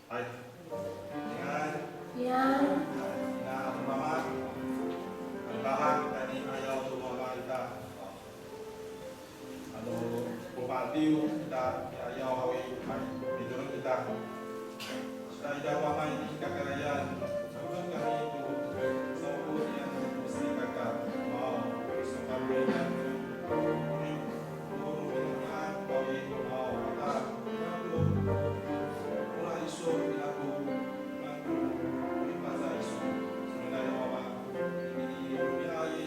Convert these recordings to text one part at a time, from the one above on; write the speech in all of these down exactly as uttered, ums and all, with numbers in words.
Hay. Pingan. Pingan. Hay, ina ato mama. Malipahak tayni 'ayaw to mama ita. Ano, ko pa'atiw ita i 'ayaw haw i, hay, mitolon kita. Saka ira ko Ama i kakarayan, caay kami to sa'opo niyam ko salikaka. Aw, iso kami niyam to, to romi'ami'ad haw i, aw, ata, niyam to, ora iso, ira ko, niyam to, ora iso, solinay o Ama, ini, ini, romi'ad i,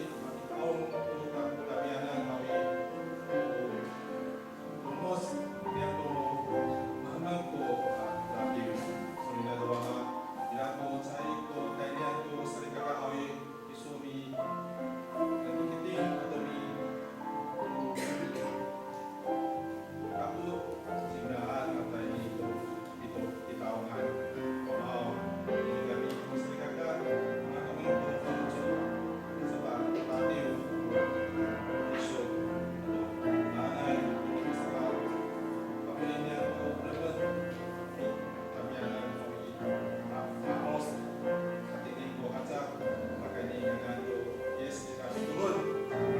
aw, to ta-, tamiyanan haw i, aw, Tomos, ira ko mahemek ko, a, laki. Solinay o Ama, ira ko caay ko taynian ko salikaka haw i, iso mi, mikiting ato mi, apo, cingraan a tayni to, ito, i Tawangan. Aw, ini kami ko salikaka, mga kami ko,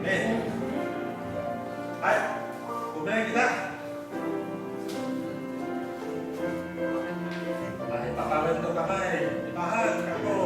Amin. Hay, kumilang kita. Hay, pakawin to kamay. Ipahan, kako.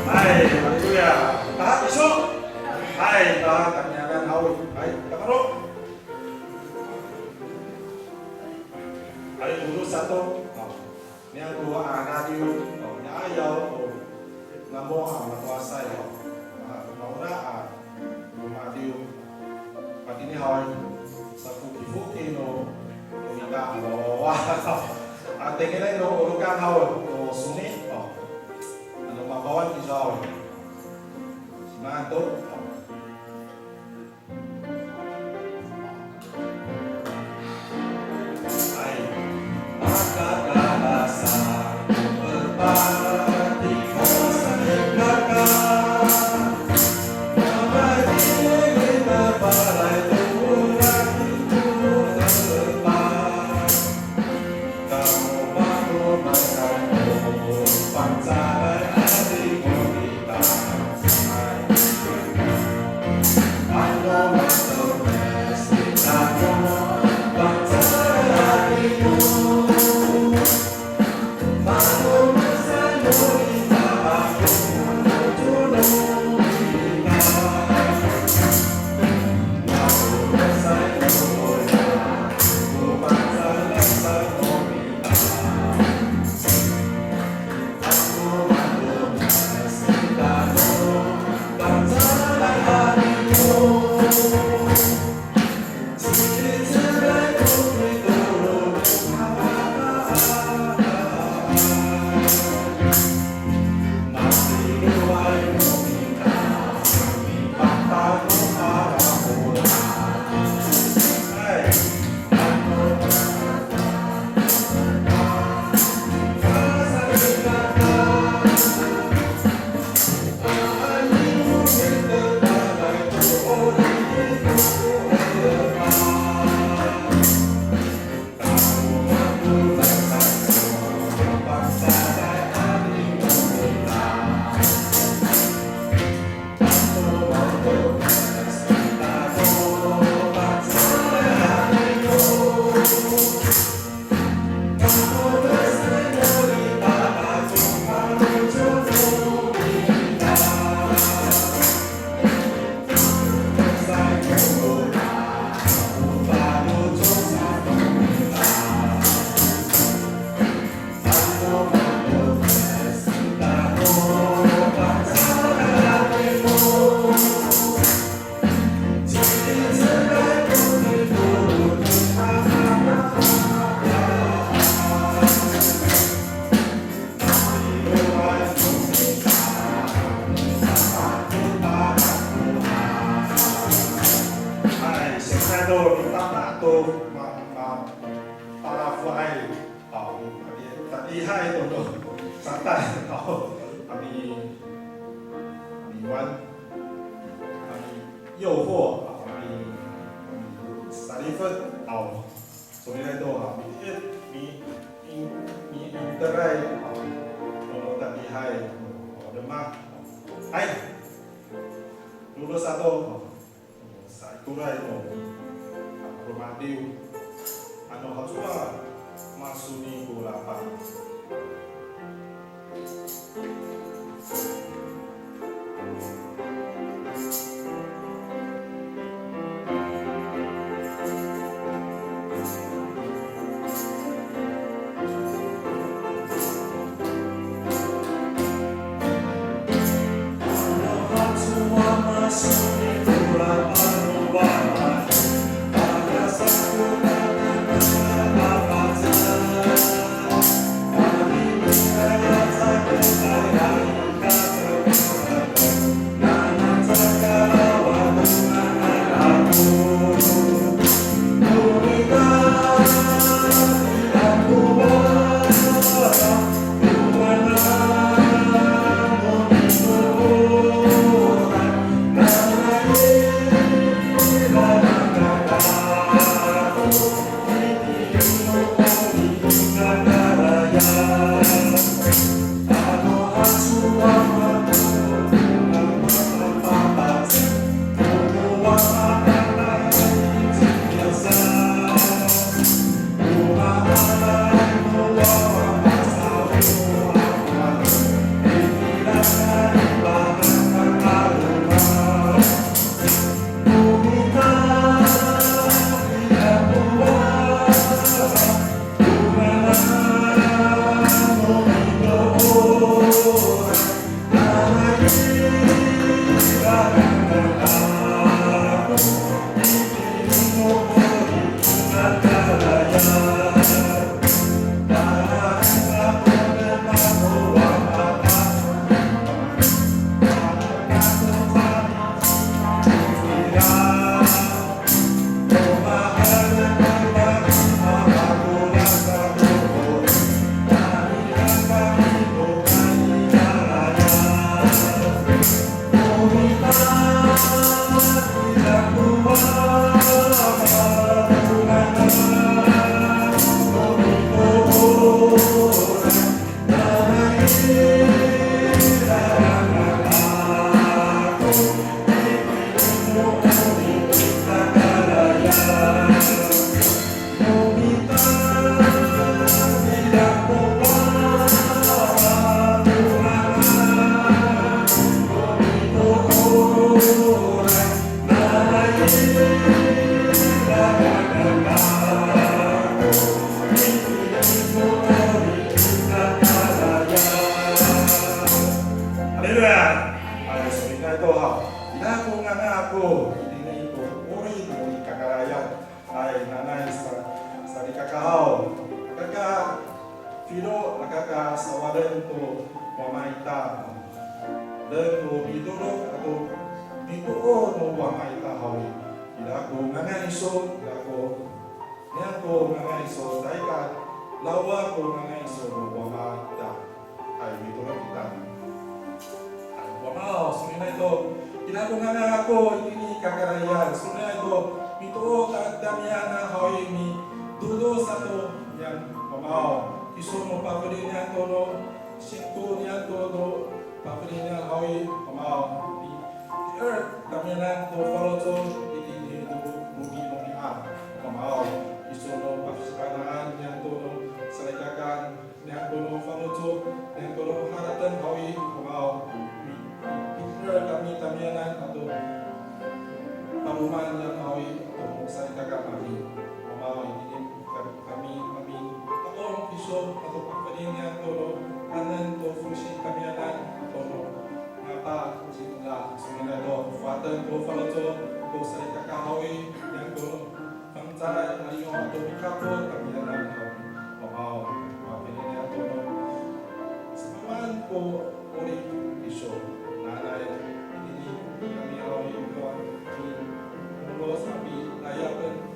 Hay, haleluya. Tahan iso. Hay, tahan tamiyanan haw i. Hay, tamaro. Hay, olo sato. Niyam ko a radiw, o, niyam i 'ayaw, o, namo a mato'asay, o, a, maolah a radiw. Patini haw i, safokifoki no, no mita, o, a, tengilay no 'olokan haw, o, soni, o, ano mapawan kiso haw. Simaan to, o. Yo, mitama to ma, ma, palafoay. Haw, ami, tatiihay to no satay. Haw, ami, ami wan, ami yoho, haw, ami, ami salifet. Haw, solinay to, haw, mi, mi, mi, mi, miteray, haw, no tatiihay, haw, demak. Hay, lolo sato, haw. Saikoray no romadiw, ano hacowa masoni ko lapang. Haleluya. Ay, solinay to haw. Ira ko ngangan ako itini to 'orip no kakarayan. Ay, nanay sa, salikaka haw. Aka ka filo, aka ka sawalen to wama ita. Deng ko midorok ato mitoor no wama ita haw i. Ira ko ngangan iso, ira ko, niyam ko ngangan iso, caay ka lawa ko ngangan iso no wama ita. Hay, mitolon kita. Hay, wamaaw, solinay to, ira ko ngangan ako itini kakarayan, solinay to, mitoor ta, tamiyanan haw i, midodo sato, niyam, wamaaw, kiso no pafeli niyam to no singko niyam to no pafeli niyam haw i, wamaaw, mi, mi'er tamiyanan to faloco' itini to romi'ami'ad, wamaaw, kiso no pasifana'an niyam to no salikaka niyam to no faloco', niyam to no harateng haw i, wamaaw, mi, mi, mi'er kami tamiyanan ato 'aloman niyam haw i, ato salikaka mami. Wamaaw, itini kami, kami, kami, ta'ong kiso ato pafeli niyam to no kaenen to fosi tamiyanan ato no ngata cingra, solinay to, fohaten to faloco' to salikaka haw i, niyam to no Fangcalay a 'aliyo ato mikapot tamiyanan haw i. Wamaaw, mafeli niyam to no samaan ko 'orip iso. Nanay itini kami haw i, mitoor a miloros a milayapen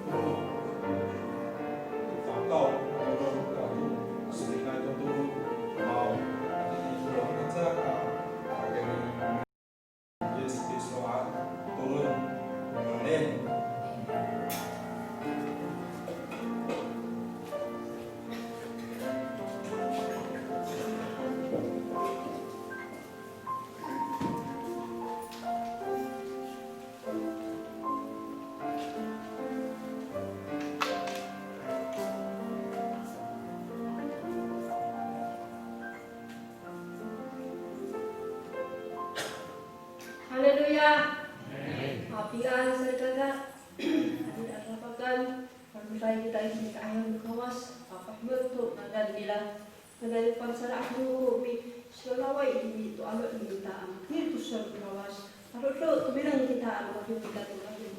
Haleluya. Amin. A, pingan salikaka. Adi a dafakan, palomoday kita i tini i ka'ayaw no Kawas, a, pahemek to nganan nira. Nganan ni Fangcalay a Dipo ko pisasowalay i tini to alo' no mita a mapir to sowal no Kawas. Paro to tomireng kita a mapir kita to nganan.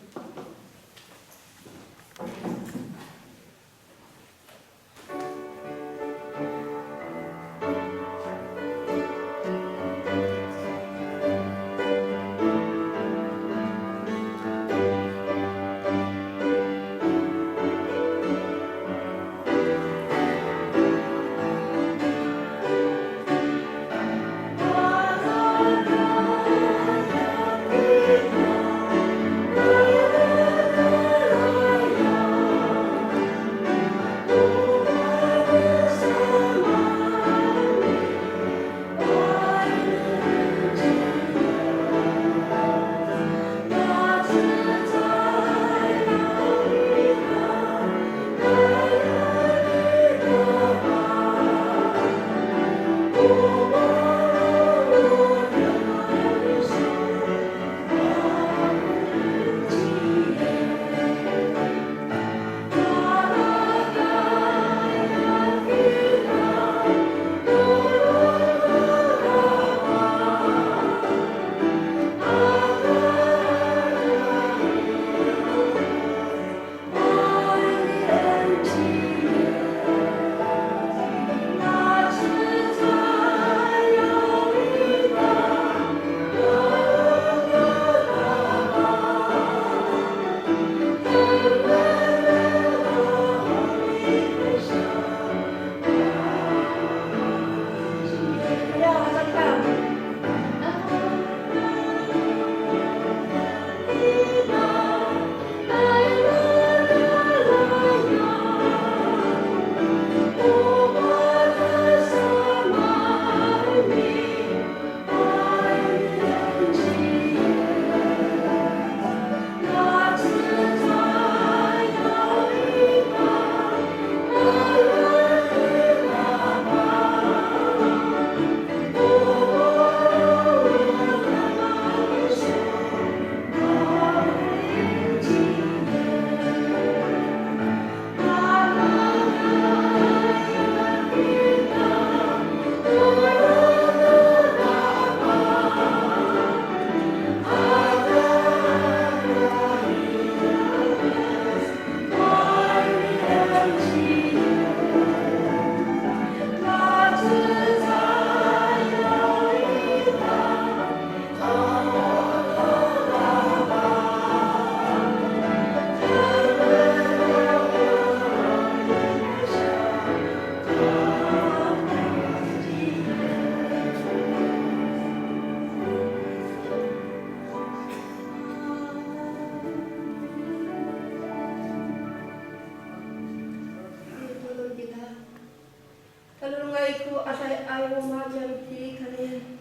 Tadolongay ko adayay Wama, tiyam i tiri kaniyan.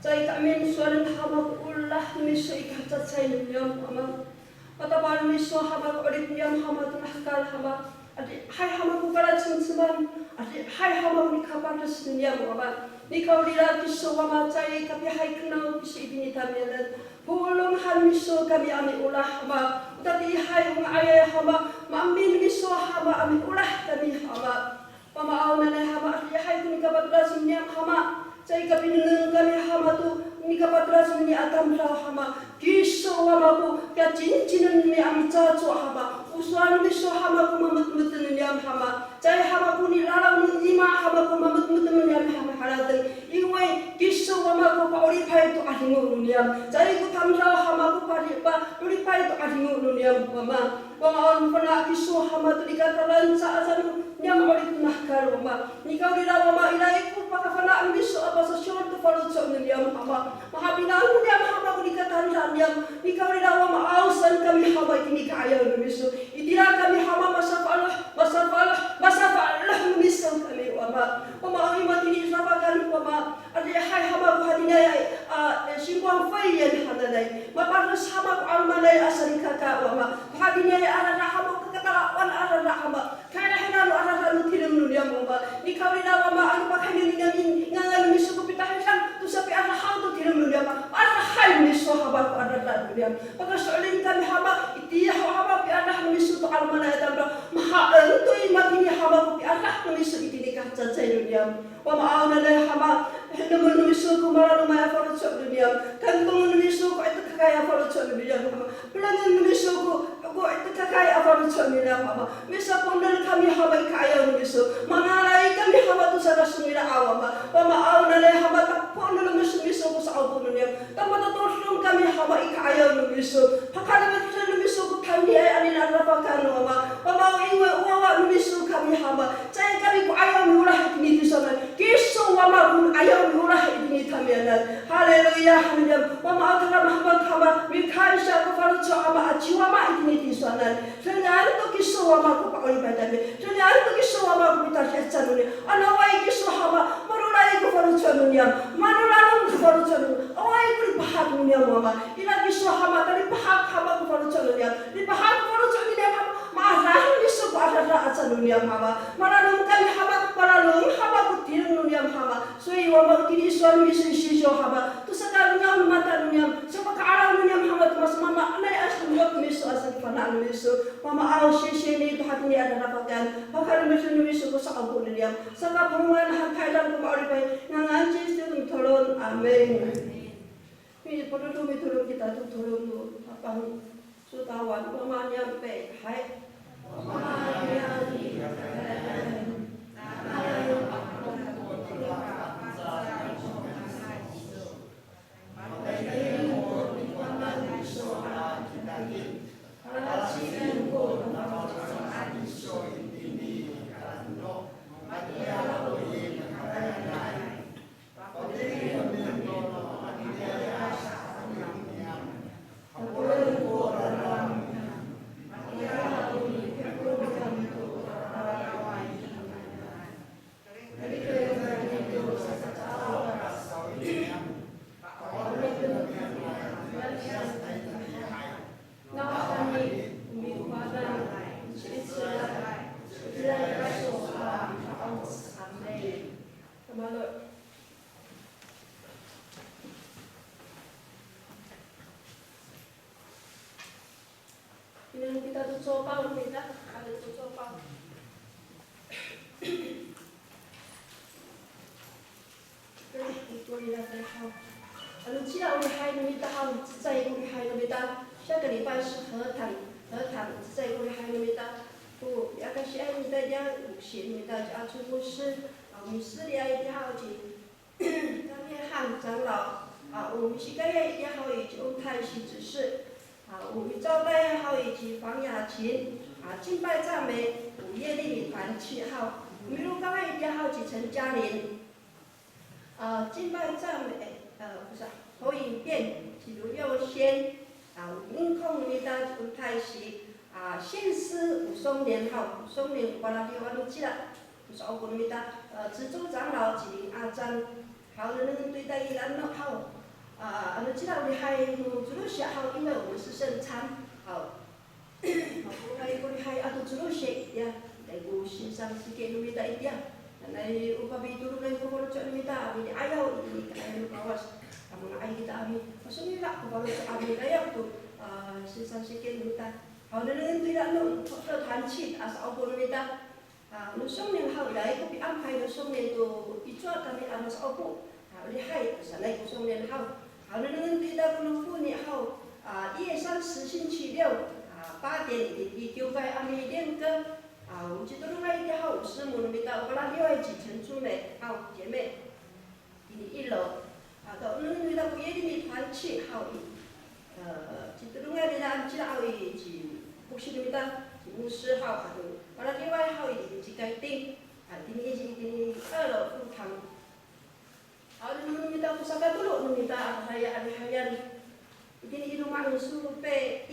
Caay ka emin sowalen Hama ko olah no miso i kahacecay no niyam, Wama. Matapang no miso Hama ko 'orip niyam Hama tona hekal Hama. Adihay Hama ko kalacemceman, adihay Hama ko nikapades no niyam, Wama. Nikawrira kiso Wama, caay kapihay kinaw kiso itini i tamiyanan. Polong han miso kami a miolah Hama. O tatiihay o nga'ayay Hama, maemin miso Hama a miolah kami Hama. Wamaaw, nanay Hama, adihay ko nikapatelas niyam Hama. Caay kapinengneng kami Hama to nikapatelas niyam a tamdaw Hama. Kiso Wama ko kacincinen niyam a micaco Hama. O sowal no miso Hama ko mametmeten niyam Hama. Caay Hama ko nilalaw no nima Hama ko mametmeten niyam Hama harateng. Iway kiso Wama ko pa'oripay to 'adingo no niyam. Caay ko tamdaw Hama ko pa'ori, pa'oripay to 'adingo no niyam Wama. Wamaaw, mafana' kiso Hama to nika talanca aca no niyam a 'orip tona hekal Wama. Nikawrira Wama, iraay ko pakafana' no miso a pasasiyor to faloco' no niyam Hama. Mahapinang no niyam Hama ko nika tanda niyam. Nikawrira Wamaaw, saan kami Hama itini i ka'ayaw no miso. Itira kami Hama masafaloh, masafaloh, masafaloh no miso kami Wama. Wamaaw, i matini i safakan Wama. Adihay Hama ko hatiniay a, e, 新冠肺炎 hananay. Mapades Hama ko 'alomanay a salikaka Wama. Ko hatiniay a rara' Hama ko kakatalawan a rara' Hama. Kahirahira no a rara' no tireng no niyam Wama. Nikawrira Wama, ano pakayni niyam i ngangan no miso ko pitahidang to sapi'arahaw to tireng no niyam. Adihay no miso hama ko adada no niyam. Pakaso'elin kami hama, itiya ho hama piadah no miso to 'alomanay a tamdaw. Mahaen to i matini hama ko piadah no miso itini kacacay no niyam. Wamaaw, nanay hama, henemen no miso ko maranomay a faloco' no niyam. Kantongen no miso ko 'etekakay a faloco' no niyam hama. Pelangen no miso ko, ko 'etekakay a faloco' no niyam hama. Misaponel kami hama i ka'ayaw no miso. Mangalay kami hama to sakasongila' a Wama. Wamaaw, nanay hama, tapo'enel no miso, miso ko sa'opo no niyam. Ta matatodong kami hama i ka'ayaw no miso. Pakalemeden no miso ko tayniay anini a dafakay no Wama. Wamaaw, ingway o wawa no miso kami hama. Caay kami ko 'ayaw miolah itini tisowanan. Kiso Wama ko 'ayaw miolah itini tamiyanan. Haleluya, haleluya. Wamaaw, tada mahemek hama, mikansiya ko faloco' hama aci Wama itini tisowanan. Dengan to kiso Wama ko pa'oripay tamiya. Dengan to kiso Wama ko pitasiyasan no niyam. Ano awaay kiso hama, maloray ko faloco' no niyam. Malolalom ko faloco' no niyam. Awaay ko lipahak no niyam Wama. Ira kiso hama, talipahak hama ko faloco' no niyam. Lipahak ko faloco' no niyam hama. Maadah no miso ko adada aca no niyam hama. Malalom kami hama, malalom hama ko tireng no niyam hama. 所以 Wama, o tini i sowal no miso i sisiw hama, to sakalengaw no mata no niyam, sapaka'araw no niyam hama to masamaamaanay a somowal no miso, a sakifana' no miso. Wamaaw, sisiw ni to hatini a dadafakan, pakalemeden no miso ko sa'opo no niyam, sakapolongan han tayra ko ma'oripay, ngangan ci Yis to mitolon. Amin. Mipododo mitolon kita to tolon to Tapang Sotawan, o maan niyam i, hay. Ina kita to copaw, kita, ada to copaw. Ano cila o lihay no mita haw, cecay ko lihay no mita. 下个礼拜是和谈，和谈 cecay ko lihay no mita. O, ya ka siay mita diya, o si mita diya, 主牧师, a, 牧师 lihay diya haw ci Kami han 长老, a, o misikayay itiya haw i ci Ontay Sic 执事, a, o mi招待 haw i ci Fang Yaci, a, 敬拜赞美, o 耶利米团契 haw, o milokangay itiya haw ci 陈嘉玲, a, 敬拜赞美, a, 不是, 投影片 ci Luyau Sien, a, o 音控 no mita ci Ontay Sic, a, 献诗 o Song Nen haw, o Song Nen o paladiw ano cila. Sa'opo no mita, e, 执事长老 ci Ling Acan. Haw, nengneng to ita i la'eno haw. A, ano cila o lihay no codosiya haw, 因为我们是圣餐. Haw. Mapolongay ko lihay ato codosiya, ya, ira ko 线上 siki no mita itiya. Nanay o papitolonay ko faloco' no mita, a mili'ayaw itini i ka'ayaw no Kawas. A, manga'ay kita a mi, pasongila' ko faloco' a mili'ayaw to, a, 线上 siki no mita. Haw, nengneng to i la'eno, 热团契 a sa'opo no mita. A, no Song Nen haw, iraay ko pi'angkay no Song Nen to icowa kami a masa'opo. A, o lihay, a, sanay ko Song Nen haw. Haw, nengneng to ita ko no Foni haw. A, 一月三十星期六, a, 八点 i, i kiwkay a mi练歌. A, o citodongay itiya haw, o 师母 no mita o kaladiway ci 陈珠美 haw, 姐妹. Itini i 楼. A, nengneng no ita ko 耶利米团契 haw i. E, citodongay itiya haw i ci, 牧师 no mita, ci 牧师 haw, ato kaladiway haw i ci Kayting. A, itini i, itini i 二楼 ko 堂. Haw, nengneng no mita ko sakatolo no mita a dadaya a lihayan. Itini i loma' no Sopei.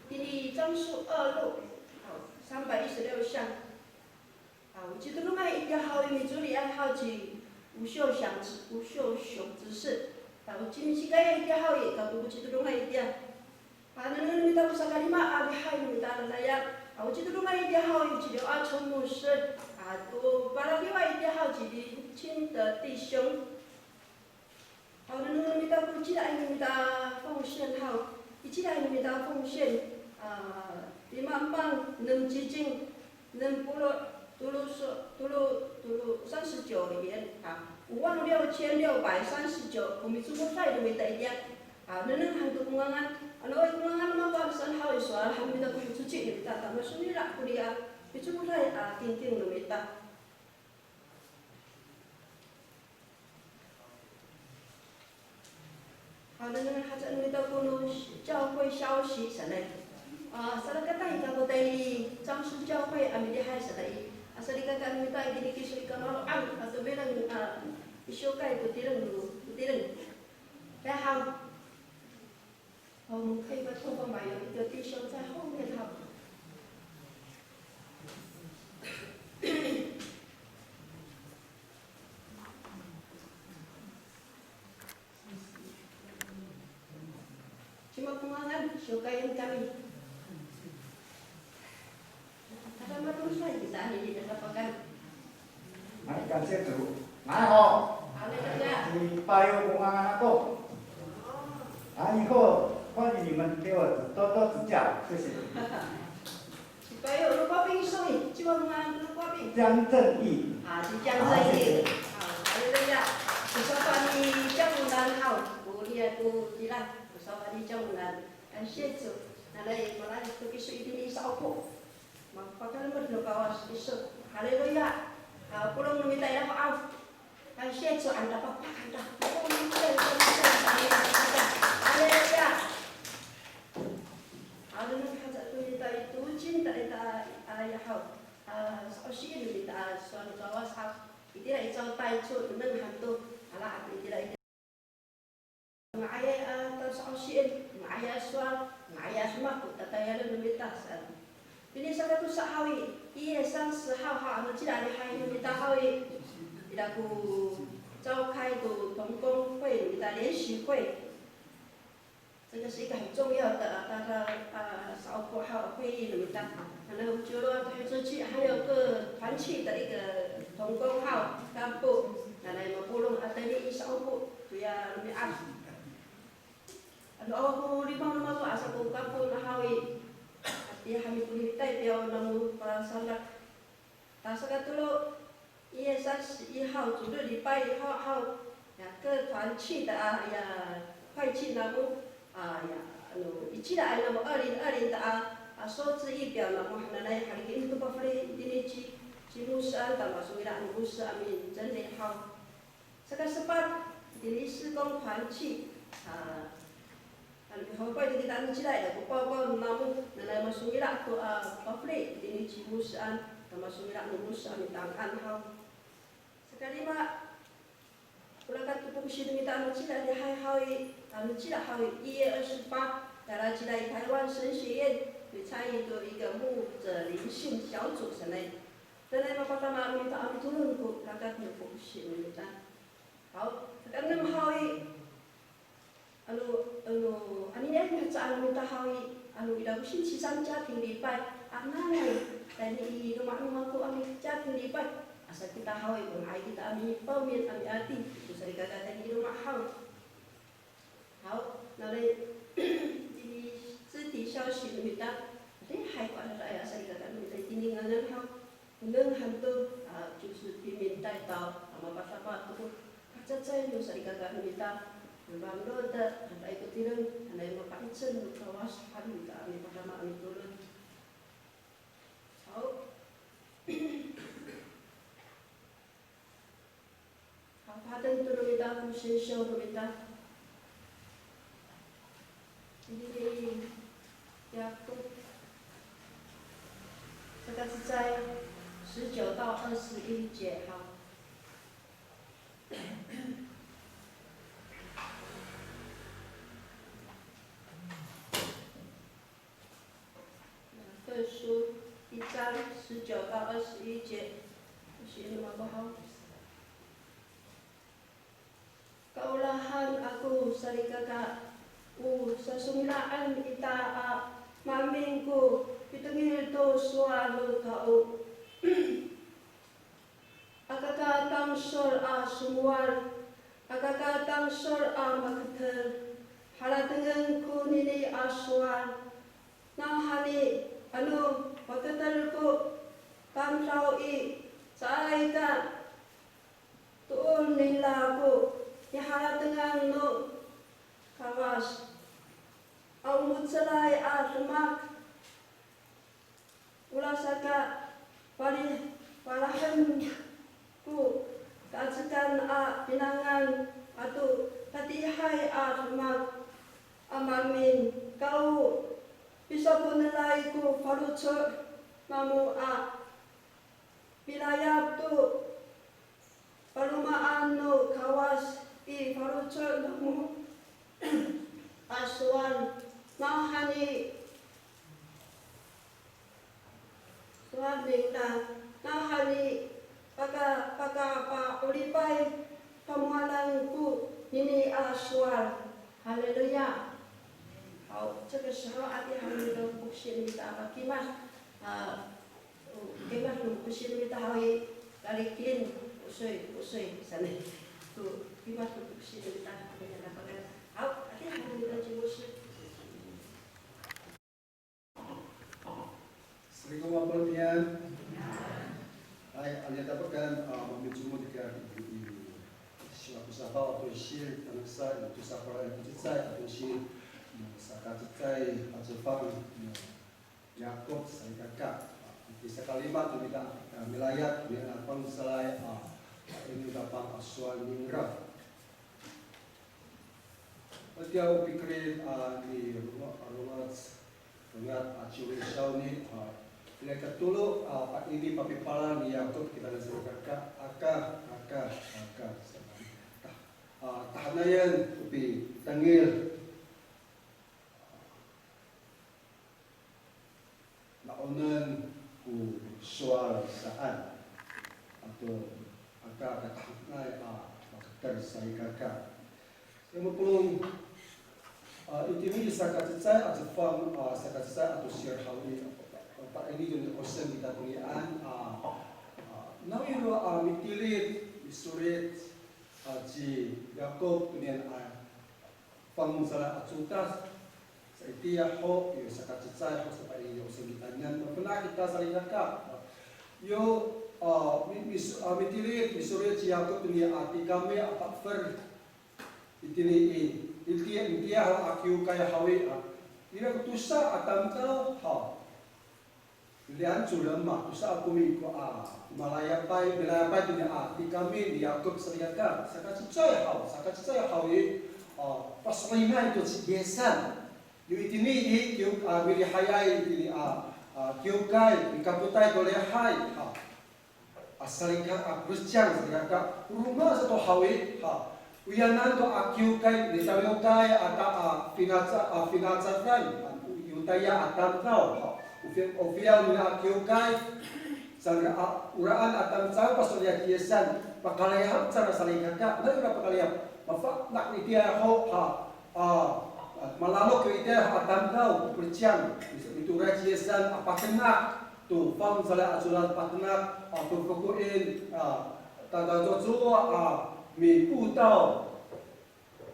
Itini i 樟树二路. Haw, 三百一十六巷. A, o citodongay itiya haw i, micoliay haw ci 吴秀祥, 吴秀雄 执事. A, o cimisikayay itiya haw i, kako o citodongay itiya. A, nengneng no mita ko sakalima a lihay no mita a dadaya. A, o citodongay itiya haw i, ci 刘阿春牧师. A, o paladiway itiya haw ci 林清德弟兄.好，nengneng no mita ko icidaay no mita a 奉献 haw. Icidaay no mita a 奉献, a, limapang enem cicing, enem polo' tolo so, tolo, tolo, 三十九元. A, 五万六千六百三十九 ko micokoday no mita itiya. A, nengneng han to ko ngangan, ano i ko ngangan no mako saan haw i, sowal han no mita ko micoci no mita, ta masongila' koniya micokoday a tingting no mita. 好，那个，还在那个，到过了教会消息上来。啊，salikaka i, kako tayni 樟树教会 a milihay saan i. A, salikaka no mita itini kiso i kamaro'an, a tomireng, a, i siwkay ko tireng, ko tireng. 大家好。 好，我们可以把同工们有一个弟兄在后面哈。Cima ko ngangan, siwkayen kami. Tada mato'asay kita anini, tada pakan. Ay, 感谢主。来吼。Haleluya. Ci Payo ko ngangan ako. 啊，以后欢迎你们给我多多指教，谢谢。Ci Payo, ano ko ping iso i, cima ko ngangan no ko ping? 江正义。A, ci 江正义。好，谢谢。Haleluya. Ko sowal ni Cang Onan haw, ko riya ko cila, ko sowal ni Cang Onan. 感谢主。Nanay, malay to kiso itini i sa'opo. Mapakalemed no Kawas iso. Haleluya. A, polong no mita ira ko aw. Kansiya to, anda pakpak, anda. Polong no mita ira ko aw. Haleluya. Haleluya, haca to mita i tocin, ta ita, a, ya haw. A, sa'osien no mita, a, sowal no Kawas haw. Itira i cawtay to, nengneng han to. Ala, itira i Nga'ayay a tasa'osien, nga'ayay a sowal, nga'ayay a demak ko tatayalen no mita saan. Tini saka tosa haw i, 一月三十号 haw, ano cila lihay no mita haw i, ira ko 召开 to 同工会 no mita 联席会。这个是一个很重要的，啊，大家，啊，sa'opo haw 会议 no mita. Ano, 就说 to 这期还有各团契的一个同工 haw, 干部, nanay mapolong a tayni i sa'opo, toya romi'ad. Ano awa ko lima no mako asa ko kapo na haw i, ati hami ko ni 代表 namo pasadak. Ta sakatolo, 一月三十一号主日礼拜 haw, haw, ya 各团契的 a, ya 会契 namo, a, ya, ano, icila ay namo 二零二零 的 a, a, 收支预表 namo hananay, haliki to pafeli itini ci, ci 牧师 an, ta masongila' no 牧师 a mi整理 haw. Saka sepat, itini 施工团契, a, ano, mihopay to kita ano cila, ira ko 报告 namo, nanay masongila' to, a, pafeli itini ci 牧师 an, ta masongila' no 牧师 a mitangtang haw. Saka lima, ko rakat to pokosi no mita ano cila lihay haw i, ano cila haw i, 一月二十八, tala cila i 台湾神学院 micayi to 一个牧者灵性小组 sanay. Nanay mapatama no mita a mitolon ko rakat no pokosi no mita. Haw, saka enem haw i, ano, ano, anini a mihecaan no mita haw i, ano, ira ko 星期三家庭礼拜, a, nanay, tayni i loma' no mako a mi 家庭礼拜, asa kita haw i, o nga'ay kita a mi报名 a mi'ati to salikaka tayni i loma' haw. Haw, nanay, itini 肢体消息 no mita, lihay ko adadaay a salikaka no mita itini ngangan haw. Nengneng han to, a, 就是平民代祷, a, mapadama to ko kacacay no salikaka no mita, no lamlod, a, hanay ko tireng, hanay mapa'icel no Kawas han no mita a mipadama a mitolon. Haw. Haw, pahaten to no mita ko sisyo no mita. Itini i Yakop, saka cecay 十九到二十一节 haw. 雅各书一章十九到二十一节，我写那么不好。Kaolahan ako salikaka, o sasongila'en ita a maemin ko pitengil to sowal no tao. Aka ka tangsol a somowal, aka katangsol a maketer, haratengen konini a sowal. Nawhani ano maketer ko tamdaw i, caay ka toor ningra ko niharatengan no Kawas. A o mo^celay a demak, orasaka pali-, palahen ko kaecekan a pinangan ato katiihay a demak a maemin, ka o pisapo'eneray ko faloco' namo a pilayap to palomaan no Kawas i faloco' namo a sowal. Nawhani sowal ningra, nawhani paka, pakapa'oripay kamoalan konini a sowal. Haleluya. 好，这个时候，阿弟还有一个牧师，你打把给吗？啊，给吗？牧师，你打好一，哪里给？五岁，五岁，三年。给吗？牧师，你打好一，那个，好，阿弟还有一个牧师。 Salikaka mapolong niyam. Hay, ano tatokan, a, mamicomod kita i, i, i, siwa ko safaw a tongsil, tangasa, i, to safaw a cecay a tongsil, no sakacecay a cefang, no Yakop salikaka. A, iti sakalima to mita, a, milayap, mita a fangcalay, a, a, ini tapang a sowal ningra. Itiya o pikerid, a, ni Roma, Romac, Romac, a, ciwsiw ni, a, ira katolo, a, pa, ini papipalan ni Yakop kita salikaka, aka, aka, aka, sa, ta, a, tahanayan, o pitengil. Na'onen ko sowal saan. Ato aka katahanay a maketer salikaka. Sa mapolong, a, itini i sakacecay a cefang, a, sakacecay a tosil haw i, a, pa, pa, ini to ni osen kita tonian, a, a, nawiro a mitilid, misolit, a, ci Yakop tonian a, fangcalay a codad, sa itiya ho, yo sakacecay ho, sa pa, yo sengitanan, mafana' kita salikaka. Yo, a, mi, mi, a, mitilid, misolit ci Yakop tonian a tikami a pa'fer. Itini i, itiya, itiya ho a kiwkay haw i, a, ira ko tosa a tamdaw haw. Liyan colen ma, tosa a komi ko a, malayapay, milayapay tonian a tikami ni Yakop salikaka, sakacecay haw, sakacecay haw i, a, paso'elinay to ci Yisan. Yo itini i, kiw, a, milihayay itini a, a, kiwkay, mikapotay to lihay, a, a, salika, a, Kristiyan salikaka, roma sato haw i, a, Oyanan to a kiwkay, nitawiwkay, ata a finaca, a finacadan, a Yotaya a tamdaw, ha, o fi, o fiyaw nira a kiwkay, cangra a oraan a tamdaw, paso'elin ci Yisan, pakalayap cangra salikaka, nano ira pakalayap, mafana' itiya ho, ha, a, a, malalok itiya ho a tamdaw, Kristiyan, mitooray ci Yisan, a patenak, to fangcalay a codad patenak, a, to fokoin, a, tadacoco, a, mipotaw.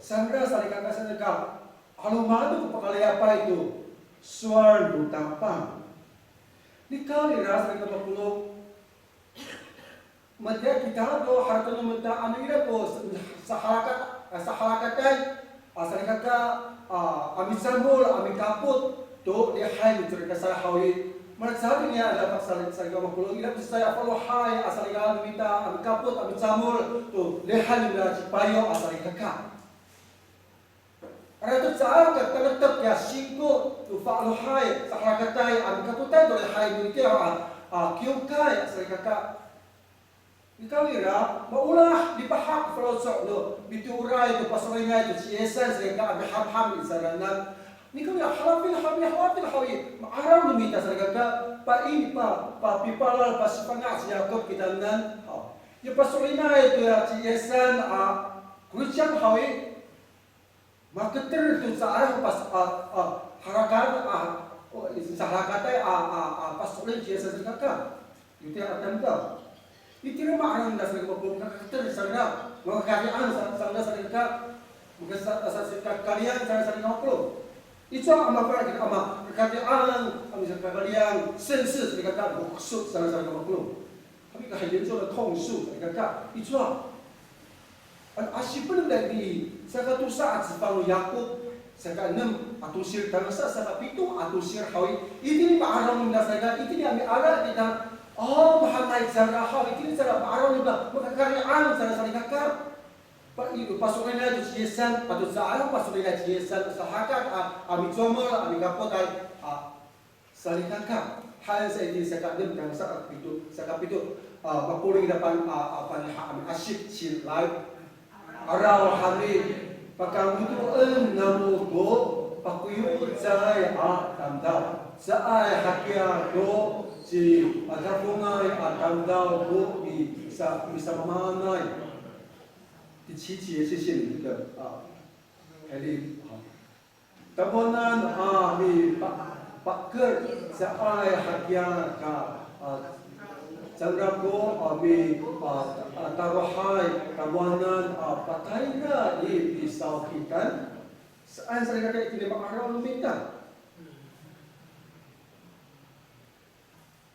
Saan ira salikaka saan ka, 'aloman to ko pakalayapay to sowal no Tapang. Nikawrira salikaka mapolong, matiya kita to harateng no mita ano ira ko sahalaka, sahalakatay, a, salikaka, a, a micamol, a mikapot to lihay no Cilacisaway haw i. Malacecay niya a dapat sali, salikaka mapolong, ira ko cecay a falohay, a salikaka no mita, a mikapot, a micamol to lihay no mita cipayo, a salikaka. Ira to caay ka tanektek ya singko to falohay, sahalakatay, a mikapotay to lihay no itiya a, a, kiwkay, a salikaka. Nikawrira, maolah, mipahak ko faloco' no mitooray to paso'elinay to ci Yisan salikaka a mihamham i cangraanan. Nikawrira, halafin, halafin, halafin haw i, ma'araw no mita salikaka, pa ini pa, papipalal, pasifanga' ci Yakop kitanan. Haw. Ya paso'elinay to ya ci Yisan a Kristiyan haw i, maketer to caay ko pas, a, a, harakat, a, o, sahalakatay, a, a, a, paso'elin ci Yisan salikaka. Itiya a tamdaw. Itira ma'araw nira salikaka mapolong, makaketer cangra. Makakari'ang sa, sa, salikaka, makasa, sa, salikakari'ang sa, salikaka polong. Icowa a mafana' kina a makakari'ang, a misakakari'ang, sensi salikaka, mokso sa, salikaka polong. Kami ka 很严重的控诉 salikaka, icowa. Ano asipen nira i, saka tosa a cefang no Yakop, saka enem a tosir tangasa, saka pito a tosir haw i, itini ma'araw nira salikaka, itini a miala kita, o, mahaenay cangra haw, itini cangra ma'araw nira, makakari'ang cangra salikaka. Pa, i, paso'elinay to ci Yisan, ato caay paso'elinay ci Yisan, sahakak a, a micomod, a mikapotay, a, salikaka. Haen sa itini saka enem tangasa a pito, saka pito, a, mapoling ira pan, a, a, paniha a miasip, cilay. Araw hami, pakangodoen namo ko pakoyocay a tamdaw. Caay hakiya to ci, a, cidafongay a tamdaw ko i, sa, misamaamaanay. 第七节，谢谢你们的，啊，海丽，好。Tamowanan a mipa, paker caay hakiya ka, a, cangra ko a mi, a, a, tarohay, tamowanan a patayra i pisawkitan. Saan sa ira itini ma'araw no mita.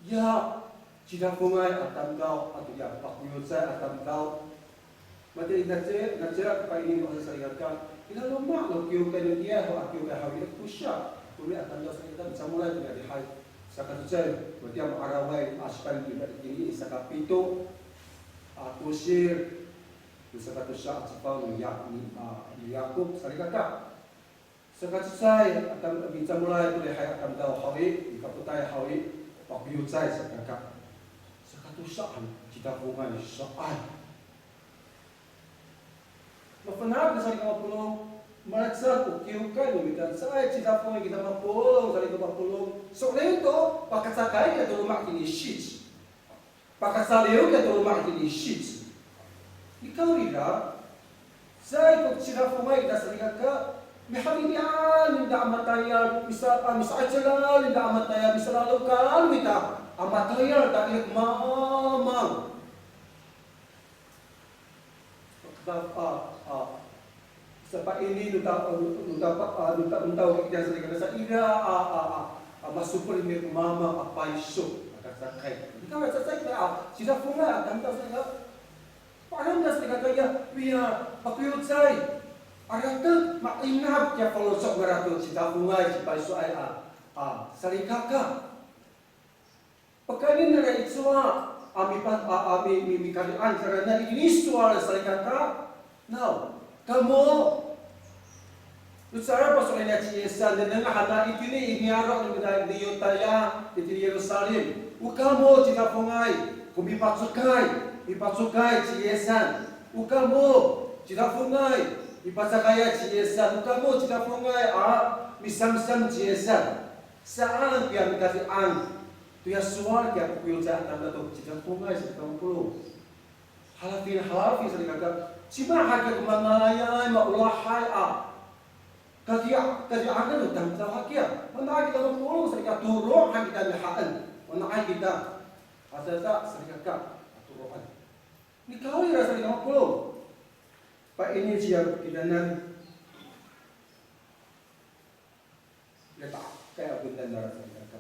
Ya cidafongay a tamdaw, ato ya pakoyocay a tamdaw. Matiya i, nacila, nacila ko paini no salikaka, ira loma' no kiwkay no kiya ho a kiwkay haw i, ko siya, komi a tamdaw salikaka, micamolay to ya lihay. Saka cecay, matiya ma'araway, a, sipan ira itini, saka pito a tosir, saka tosa a cefang no Ya, ni, a, ni Yakop salikaka. Saka cecay, a tam, micamolay to lihay a tamdaw haw i, mikapotay haw i, pakoyocay salikaka. Saka tosa han cidafongay saan. Mafana'an kita salikaka mapolong, malecad ko kiwkay no mita, caay cidafongay kita mapolong, salikaka mapolong. So'elin to, pakacakay kita to loma' itini i sici. Pakacaliw kita to loma' itini i sici. Nikawrira, caay ko cidafongay kita salikaka, mihalinian ningra a matayal, misa, a, misa'icel ningra a matayal, misalalokal ningra a matayal, ta ira ko mamang. Ta, a, a, Sa paini no ta, no ta, pa, a, no ta, no ta, kita salikaka sa ira, a, a, a, a, masopel nira ko mamang a payso, a kacakay. Nika cacay kita, a, cidafongay, a, tamdaw salikaka. Pa'araw nira salikaka ya, wiya, pakoyocay. Aratek, ma'inaf kiya faloco' nira to cidafongay, cipaysoay, a, a, salikaka. Pakayni nira i cowa a mipa, a, a mi, mi, mikari'ang cangra itini sowal salikaka. Naw, kamo, o caay paso'elinay ci Yisan, nengneng han itini i niyaro' no mita i Yotaya, itini Yerusalem. O kamo cidafongay ko mipacokay, mipacokay ci Yisan. O kamo cidafongay, mipacakayay ci Yisan. O kamo cidafongay a misamsam ci Yisan. Saan kiya mikari'ang toya sowal kiya kokoyocay a tamdaw to cidafongay salikaka mapolong. Halafin, halafin salikaka. Cima hakiya ko mangalayay, maolahay a kadiya, kadiyakan no tamdaw hakiya. Mana'ay kita mapolong salikaka, toro' han kita mihaen. Mana'ay kita. Adada salikaka, toro'an. Nikawrira salikaka mapolong. Paini ciya kitanan. Leta'akay a kotan nira salikaka.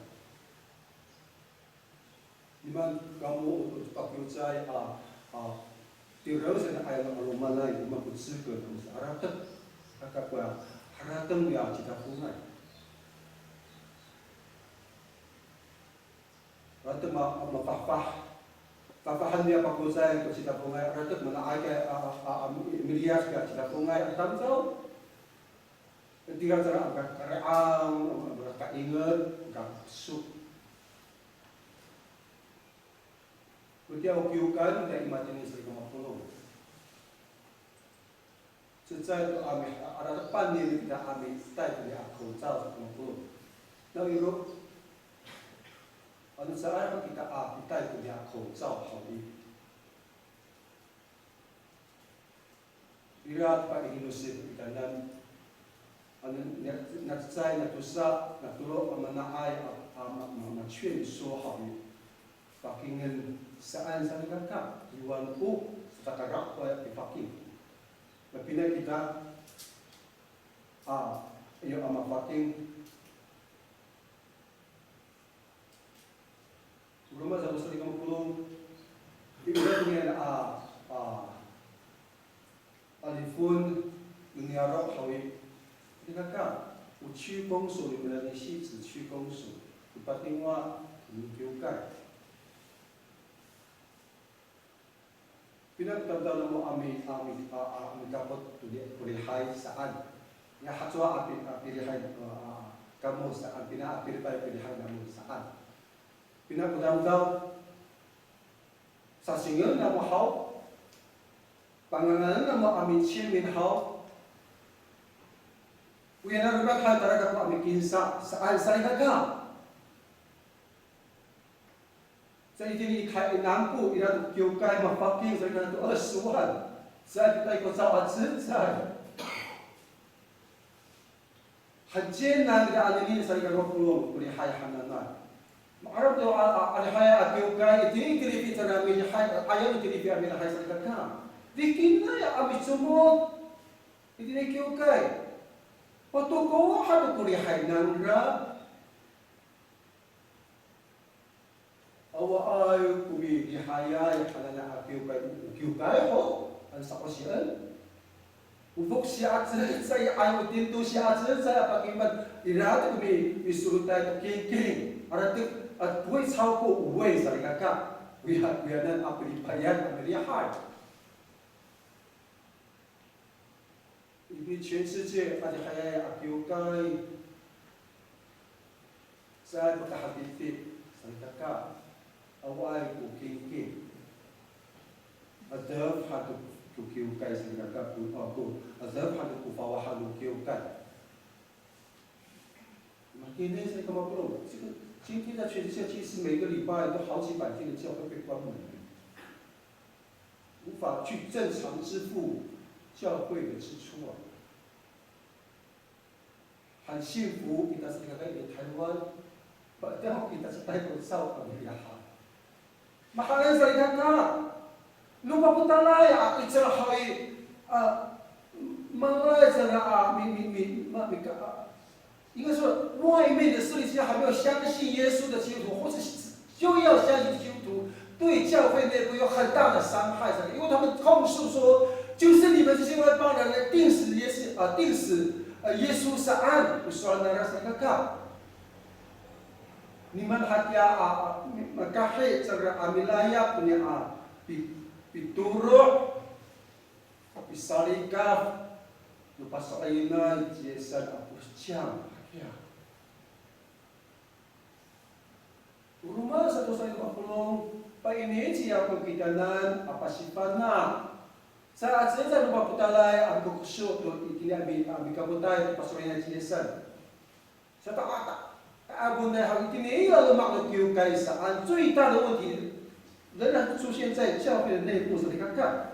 Nimaan kamo o pakoyocay a, a, tiraw sanay a 'alomanay, nimaan ko cekol, nimaan ko aratek. Aka ko harateng ya cidafongay. Aratek ma, mafahfah. Fahfahen ya pakoyocay ko cidafongay. Aratek mana'ay ka, a, a, a, miliyas ka cidafongay a tamdaw. Tira cangra a makakari'ang, a makakainget, makapeso. Kotiya o kiwkay, kotiya i matini salikaka mapolong. Cecay to a mi, a, aratepan nira kita a mitay to niya a 口罩 salikaka mapolong. Nawiro, ano caay kita a mitay to niya a 口罩 haw i. Ira to paini no sifo kitanan, ano, na, nacecay, natosa, natolo a mana'ay a, a ma, ma, ma劝说 haw i, pakingen saan salikaka, 'iwan o, Sakara ko pifaking. Mapinang kita, a, iyo a mafaking. Roma sa ko salikaka mapolong. Ira ko niyana a, a, a lifon no niyaro' haw i. Salikaka, o 区公所 no mira ni 汐止 区公所 ko patingwa no kiwkay. Pina ko tamdaw namo a mi, a mi, a, a mikapot to li, to lihay saan. Ya hacowa a pi, a pilihay, a, a, kamo saan. Pina a pilipay pilihay namo saan. Pina ko tamdaw, sasingen namo haw, pangangan namo a mi 签名 haw. Oya na romakat haw tara kako a mikinsa, saan salikaka. Sa itini i kay i nangko, ira to kiwkay mafaking, sa ira to 二十万. Sa itay ko caw a cecay. 很艰难 ira anini salikaka mapolong, ko lihay hananay. Ma'araw to a, a, a lihay a kiwkay, itini i tilifi cangra milihay, ayaw no tilifi a milihay salikaka. Dikinay a micomod itini i kiwkay. Patokowa han to ko lihay nangra. Awaay ko milihayay hananay a kiwkay, o kiwkay ho, ano sa'osien. O foksiya a cecay, ano tinto siya a cecay a pakiman, ira to ko mi, misolotay to kingking. Ira to, a, 不会超过五位 salikaka. Koya, koyanan a pilipayan a milihay. Itini 全世界 adihayay a kiwkay, caay pakahapiti salikaka, awaay ko kingking. Adef han to ko kiwkay salikaka, ko, a, ko, adef han to ko fawahan no kiwkay. Makini sa kama polo. 这个，今天在全世界，其实每个礼拜都好几百间的教会被关门，无法去正常支付教会的支出啊。很幸福，kita sa kakaay i Taywan, padahal kita sa Taywan sa kami ya ha. Mahaen salikaka. No papotalay a, 'icel haw i, a, malay cangra a, mi, mi, mi, ma, mi, ka, a, 应该说，外面的势力，其实还没有相信耶稣的基督徒，或是就要相信的基督徒，对教会内部有很大的伤害，因为他们控诉说，就是你们这些外邦人来定死耶稣，啊，定死，呃，耶稣 saan, o sowal nangra salikaka. Niman hatiya a, a, makahi cangra a milayap niya a, pi, pitoro', pisalikaf, no paso'elinay ci Yisan a posicang hakiya. O roma sato sa i mapolong, paini ci Yakop kitanan a pasifana'. Sa a cecay no papotalay a mikokoso to itini a mi, a mikapotay to paso'elinay ci Yisan. Sa ta, ta, ta'abonay haw itini i laloma' no kiwkay saan, 最大的问题仍然出现在教会的内部 salikaka.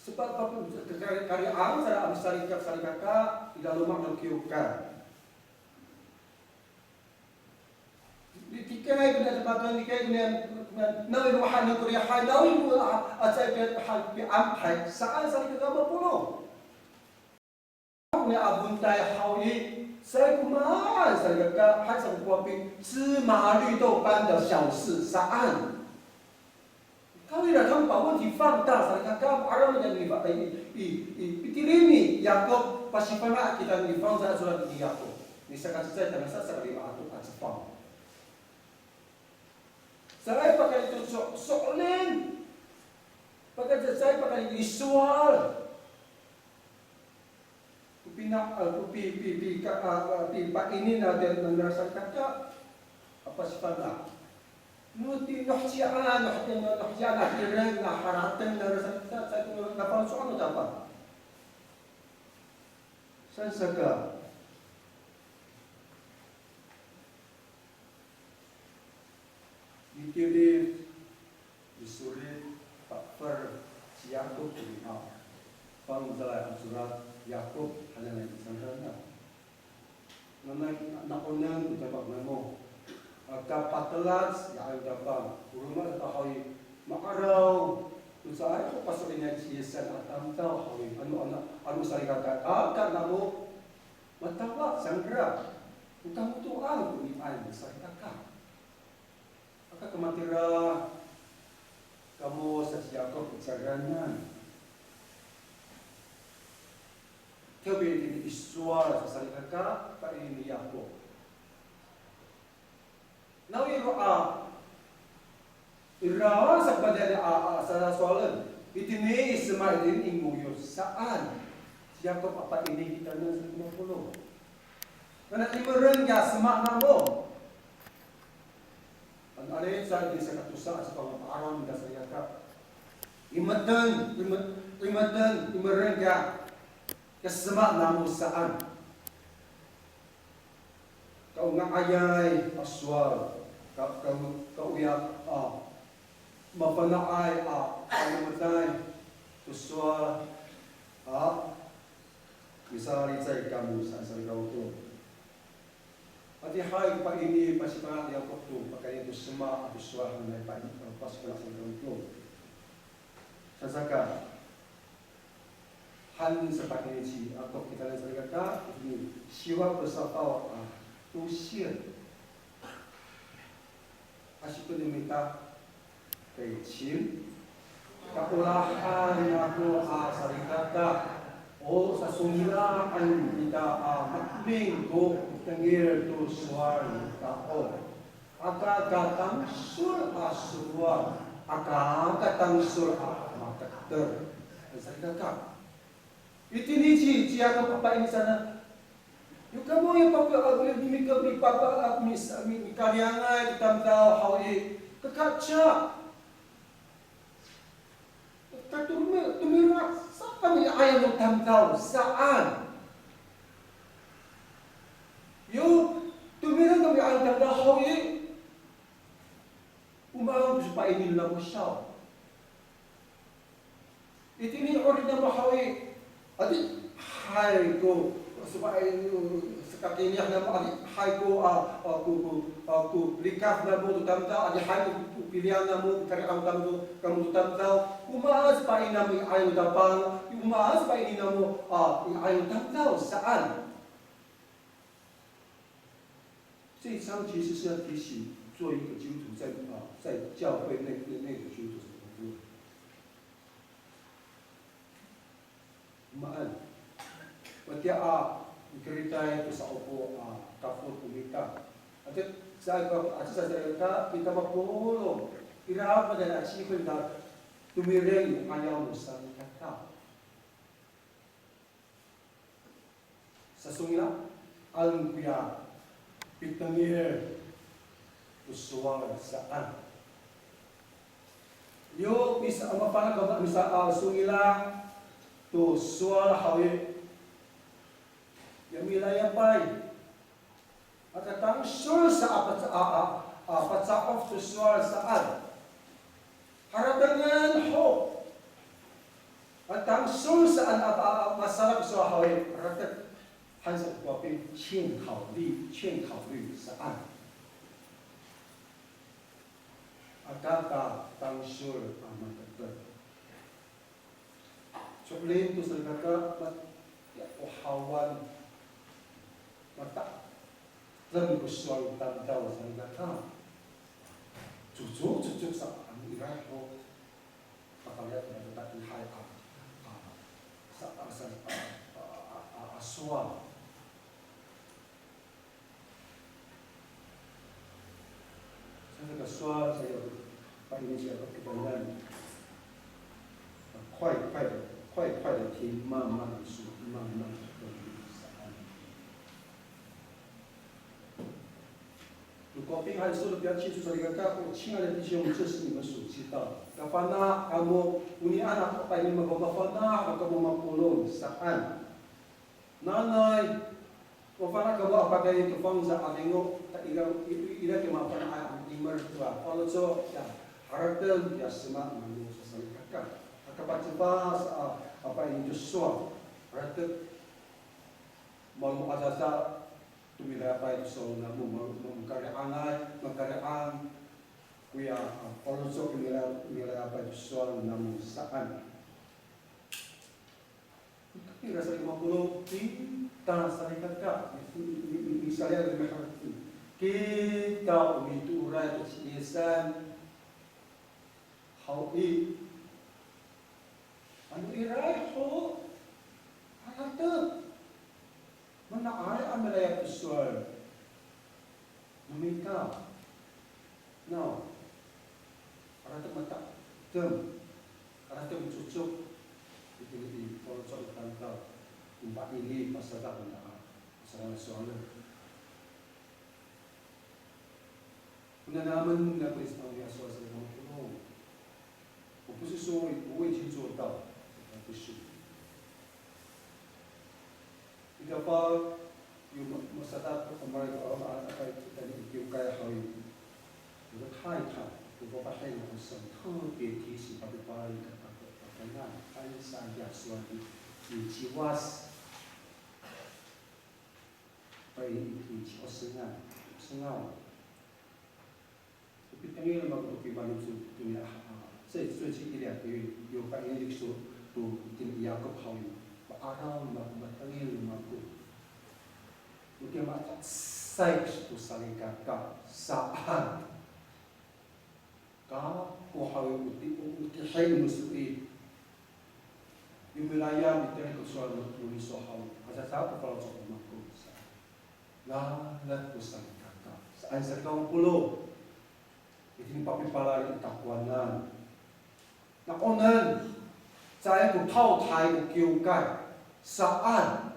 Sepat, sepat, kari, kari'ang sa a misalikaf salikaka i laloma' no kiwkay. Di, dikay konian, dikay konian, nawiro han no koriyahay, nawiro a, a caay pi, ha, pi'ampay saan salikaka mapolong. Konian a fontay haw i, caay ko maan salikaka, hay sa ko kowa pi, 芝麻绿豆般的小事 saan. Kawrira kamo pa, 问题放大 salikaka, 'araw no niya ni, i, i, i, pitiri ni Yakop, pasifana' kita ni fangcal a codad ni Yakop. Ni saka cecay tangasa saka lima ato a cefang. Caay pakayni to so, so'elin. Paka, caay pakayni to i sowal. Ko pina, a, ko pi, pi, pi, ka, a, a, pi, paini na, nangra salikaka. A pasifana'. No ti, no heciyaan, no heciyaan, no heciyaan a tireng, no harateng, nangra salikaka, caay ko nafaloco'an no Tapang. Saan saka, mitilid, misolit, pa'fer ci Yakop to niya. Fangcalay a codad, Yakop hananay i cangraan. Nanay, na, na'onen ko Tapang namo. Aka patelang i 'ayaw Tapang. O roma sato haw i, ma'araw to caay ko paso'elinay ci Yisan a tamdaw haw i, ano, ano, ano salikaka, aka namo matawa cangra. O kamotoan ko nian salikaka. Aka kamatira kamo sa ci Yakop i cangraan. 特别 itini i sowal sa salikaka, paini ni Yakop. Nawiro a, ira sa ko padayan a, a, sasowalen. Itini i sema itini i ngoyot saan. Ci Yakop a paini kitanan sa lima polo'. Nana imeren kiya sema namo. Ano anini sa itini sakatosa a sapang a pa'araw nira salikaka. Imeten, ime-, imeten, imeren kiya, kiya sema namo saan. Ka o nga'ayay a sowal, ka, ka, ka oya, a, mafana'ay, a, palemeday to sowal, a, misalicay kamo sa, salikaka to. Adihay ko paini pasifana' ni Yakop to pakayni to sema ato sowal hananay paini, a, pasifana' salikaka to. Sasaka, han sa paini ci Yakop kitanan salikaka, itini siwa ko safaw a tosil. Asi to no mita, kaycin. Kaolahan ako a salikaka, o sasongila'en kita a maemin ko tengil to sowal no tao. Aka katangsol a sowal, aka katangsol a mateter. Salikaka. Itini ci, ci Yakop a paini saan. Yo kamo ya papa, a, mi, mi, mi, papa, a, mi, mi, mikaliyangay to tamdaw haw i, kakaca. Ka tomi-, tomireng sa kami 'ayaw no tamdaw saan. Yo tomireng kami 'ayaw no tamdaw haw i, o maan ko paini namo saw. Itini 'orip namo haw i, adihay ko, saka, sakakini namo adihay ko, a, a, ko, ko, a, ko likaf namo to tamdaw, adihay ko, ko pilian namo, kari'ang namo to, kamo to tamdaw, o maan sa paini namo i 'ayaw no Tapang, o maan sa paini namo, a, i 'ayaw no tamdaw saan. 这一章其实是要提醒做一个基督徒在，啊，在教会内，内，内的基督徒怎么做。Maan. Matiya a mikeritay to sa'opo a kafot no mita. Ato sa, ato sa, sa ka, kita mapolong. Ira ko na a sifel na tomireng no 'ayaw no salikaka. Sasongila'en koya pitengil to sowal saan. Yo, misa, mafana' kamo a misasongila' to sowal haw i, ya milayapay. Aka tangsol sa a paca-, a, a, a paca'of to sowal saan. Haratengen ho. A tangsol saan a, a, a masadak sowal haw i, haratek han sa ko Kowaping, 请考虑, 请考虑 saan. Aka katangsol a mateter. Co'elin to salikaka, mat-, ya, o hawan, mata'elem ko sowal tamdaw salikaka. Cocok, cocok sa, ano ira ho. Papaliyas ira to tatiihay a, a, sa, a, sa, a, a, a, a sowal. 像这个说，才有把你们讲到不同样，快快的，快快的听，慢慢的说，慢慢的分享。Ko Kowaping han sowal to piyaci to salikaka, 亲爱的弟兄，这是你们所知道的。Kafana' kamo, onian ako, pa'ini mako, mafana' kamo mapolong saan. Nanay, o fana' kamo a pakayni to fangcal a 'Adingo, ta ira, i-, i-, ira ko mafana'ay a mimer to a faloco', ya harateng, ya sema namo sasalikaka. Aka pacefa sa a, a pa'ini to sowal, harateng, malo adada, To milayapay to sowal namo, ma-, ma-, makari'angay, makari'ang koya, a, faloco' to mila-, milayapay to sowal namo saan. Ira sa lima polo', kita salikaka, mi-, mi-, mi-, misaliyaw miharateng. Kita o mitooray to ci Yisan haw i. Ano ira ho, harateng. Mana'ay a milayap to sowal no mita. Naw, harateng mata'edem, harateng cocok, itini i faloco' no tamdaw, o pa'ini, pasadak, o na'ay a sowal. O nanamen nako i saan a sowal sa kamo polong. 我不是说我已经做到，我不是。Ika pa, yo ma-, masadak ko kamaray ko awa a, a, a, itini i kiwkay haw i. 我的太太，我爸爸还有很特别提醒，爸爸一个，爸爸，爸爸那，他是三家说的，你，你去挖死。 Pa'ini, o sengaw, o sengaw. O pitengil mako to kimanom to, to niya, a, 最，最近一两个月，有 pa'ini kiso to itini i Yakop haw i. Ma'araw mako, matengil mako. O kiya ma'acasay kiso to salikaka saan. Kako haw i, o ti-, o, o tihi no miso i. Yo milayap i, tihi ko sowal no miso haw i. Aca sa ko faloco' no mako sa. Lalat ko salikaka. Saan sa kamo polong. Itini papipalal i takowanan. Nakonen, caay ko tawtay ko kiwkay. Saan.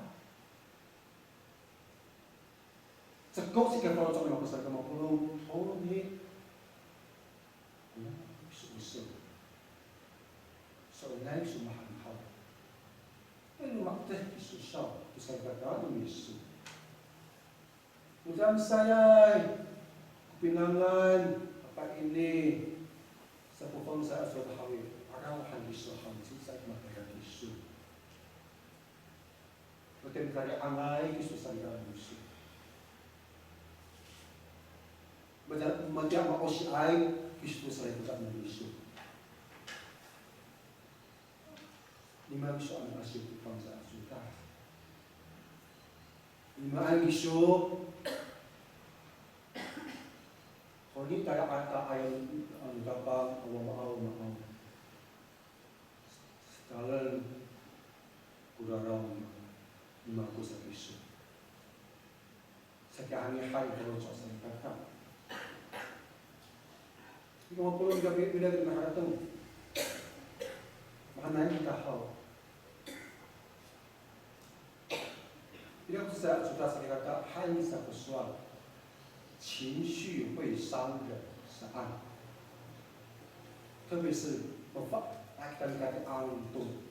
Cekok sa ko faloco' no mako sa kamo polong, toni. Ona kiso iso. So'elinay kiso mahaen haw. Tayni ma'eteh kiso saw, to salikaka no miso. O tamsayay ko pinangan, pa'ini, sa ko fangsa a sowal haw i, 'araw han kiso haw i, cecay matayal kiso. Matiya mikari'angay kiso salikaka no miso. Matiya, matiya ma'osiay kiso salikaka no miso. Nima kiso a miasip to fangsa a codad. Nimaan kiso. Honi tayra a, a, ano Tapang, awa maaw, maaw. Stalel ko raraw no mako sa kiso. Saka hanihay ko faloco' salikaka. Ika mapolong ika pi-, pila ko maharateng. Mahaenay kita haw. Ira ko sa, codad salikaka, han sa ko sowal. 情绪会伤人 saan. 特别是 o fa-, a, kita mikati'ang to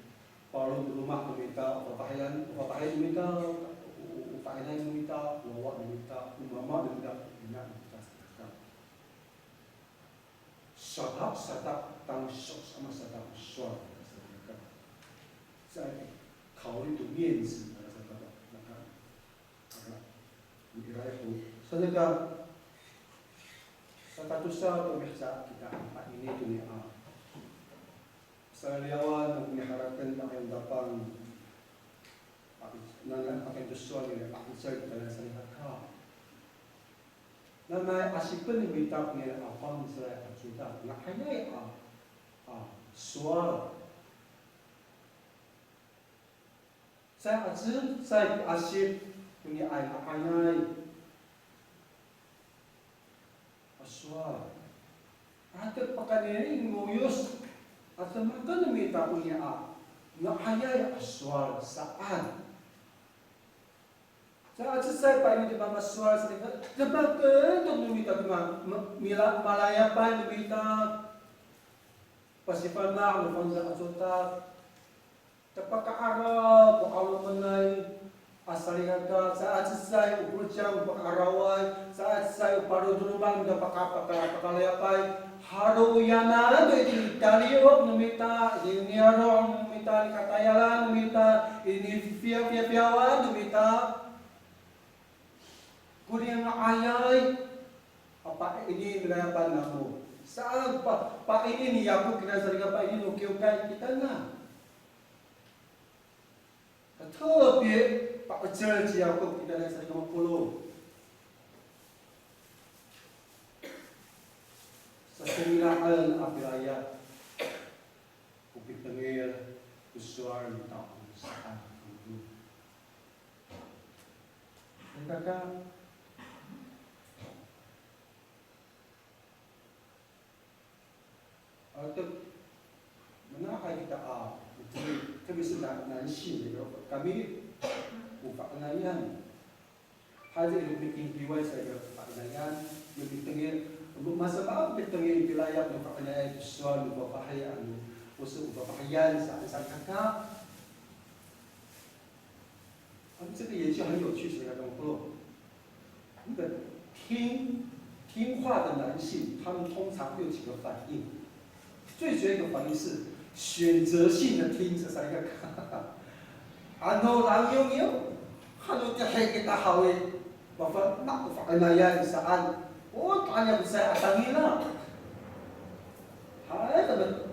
paro no loma' no mita, o fafahiyan, o fafahiyan no mita, o, o, o fa'inay no mita, o wawa no mita, o mama no mita, o ina no mita salikaka. Sadak, sadak, tangso, sama sadak, sowal, sadak. Sa, 考虑 to 面子, sadak, sadak, sadak. Ira ho. Sadak, sakatosa to miheca kita a pa'ini to niya. Saliyawan no miharateng to ayong Tapang. Nana, pakayni to sowal nira, pakayni to sowal nira salikaka. Nanay asipen no mita ko nira a fangcalay a codad, nga'ayay a, a, sowal. Caay a cecay piasip ko nira a nga'ayay a sowal. Ato pakayni i ngoyos, ato maken no mita ko nira a nga'ayay a sowal saan. Sa, a cecay pa'ini to mama sowal sa, demaken to no mita to ma-, ma-, mila-, malayapay no mita. Pasifana' no fangcalay a codad. Ta paka'araw ko 'alomanay a salikaka, sa a cecay o polocang o paka'araway, sa a cecay o paro no loma' no mita paka-, paka-, pakalayapay. Halo o yanan to itini i taliok no mita, itini i niyaro' no mita, i katayalan no mita, itini i fiya-, fiyafiyawan no mita. Liyanga'ayay a pa'ini milayap namo. Saan pa, pa'ini ni Yakop kina salikaka, pa'ini no kiwkay kitanan. Ka 特别 pa'icel ci Yakop kitanan salikaka mapolong. Sasongila'en a pilayap ko pitengil ko sowal no Tapang saan. Salikaka, a, to, manahay kita a, 特别是男，男性的，kami, o fa'inayan. Hay, ira ko mikihiway sa ira ko fa'inayan, yo pitengil, masama ko pitengil pilayap no fa'inayan to sowal no fafahiyan, o so fafahiyan saan, salikaka. 啊，这个研究很有趣，是要跟我说，那个听，听话的男性，他们通常有几个反应。最主要一个反应是选择性的听，是啥一个？Ano langyo niyo, ano tihi kita haw i, mafana' ko fa'inayan saan. O, tanya ko sa atangila. Hay, tabi.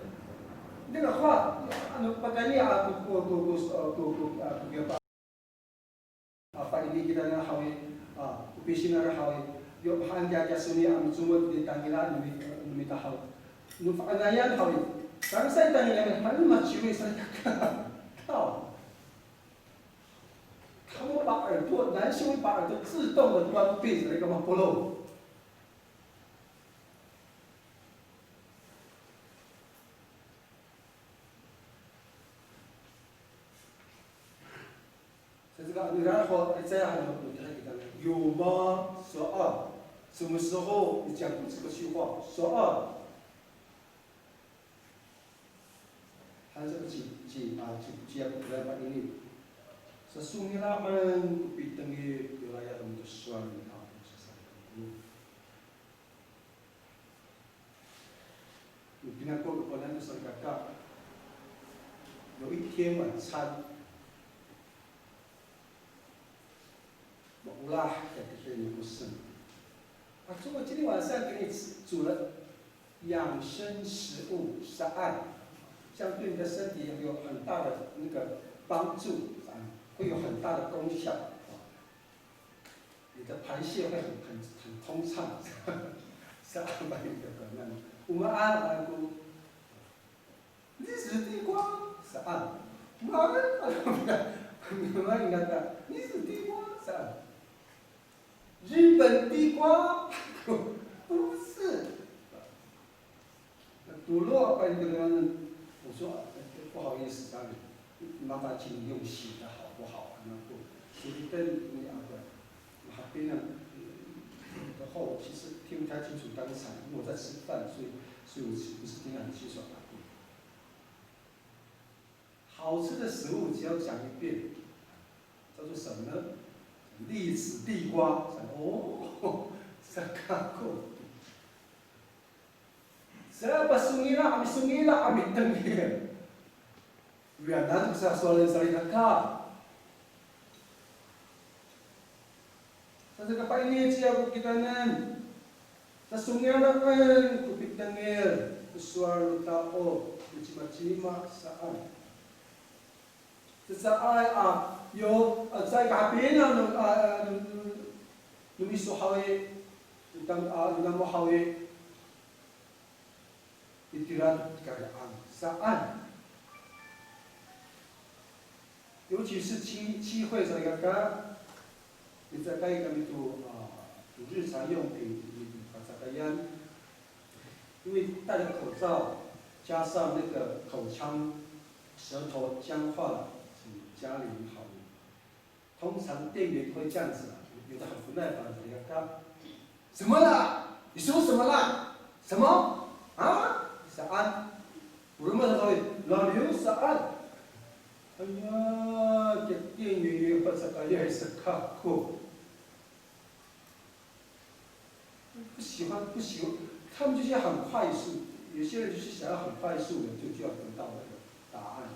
Dina ko, ano, pakayni a ko, ko, ko, ko, ko, ko, a, ko, ko, a, pa'ini kita na haw i, a, ko pising ira haw i, yo, han kiya kiya soni a micomod i tangila no mi-, no mita haw. No fa'inayan haw i, saan sa i tangila han maciwi sa i kaka. Kaw. 他们把耳朵，男性会把耳朵自动的关闭，那个嘛，不漏。 Sa, 这个，你然后再还有，你还给他们有吗？说啊，什么时候你讲过这个句话？说啊。 Hay, sa ci, ci, a, ci, ci Yakop kina pa'ini. Sasongila'en ko pitengil pilayap to sowal no Tapang saan. Pinako ko konan to salikaka. 有一天晚餐， Maolah katihi ni Mose. 啊，如果今天晚上给你煮了养生食物，saan，这样对你的身体有很大的那个帮助，啊，会有很大的功效，啊，你的排泄会很，很，很通畅，saan. Ba, ira ko konan. O maan ko 你是地瓜，saan. Maan, maan, maan, 你是地瓜，saan. 日本地瓜，不是。Tolo, apa yang dengan, 我说，不好意思，麻烦请你用写的好不好？那不，所以跟你啊，不， Hapinang, 然后其实听不太清楚刚才，因为我在吃饭，所以，所以我不是听得很清楚。好吃的食物只要讲一遍，叫做什么呢？栗子、地瓜。哦，saan kako. Sa pasongila', misongila' a mitengil. Wiyanan ko sasowalen salikaka. Sa, saka pa'ini ci Yakop kitanan. Sasongila'en ko pitengil ko sowal no tao, micimacima saan. Cecay a, yo, a, caay kahapinang no, a, a, no, no, no miso haw i, no tam-, a, no namo haw i, itira to kayaan saan. 尤其是机，机会这个，你在带他们读，啊，读日常用品，你把这个烟，因为戴了口罩，加上那个口腔，舌头僵化了，请家里好。通常店员会这样子啊，有的很不耐烦，这个，什么啦？你说什么啦？什么？啊？Saan. O roma sa kawit, laliw saan. Aya, 店员也不知道也是看过。不喜欢，不喜欢，他们就是要很快速，有些人就是想要很快速的，就，就要得到那个答案。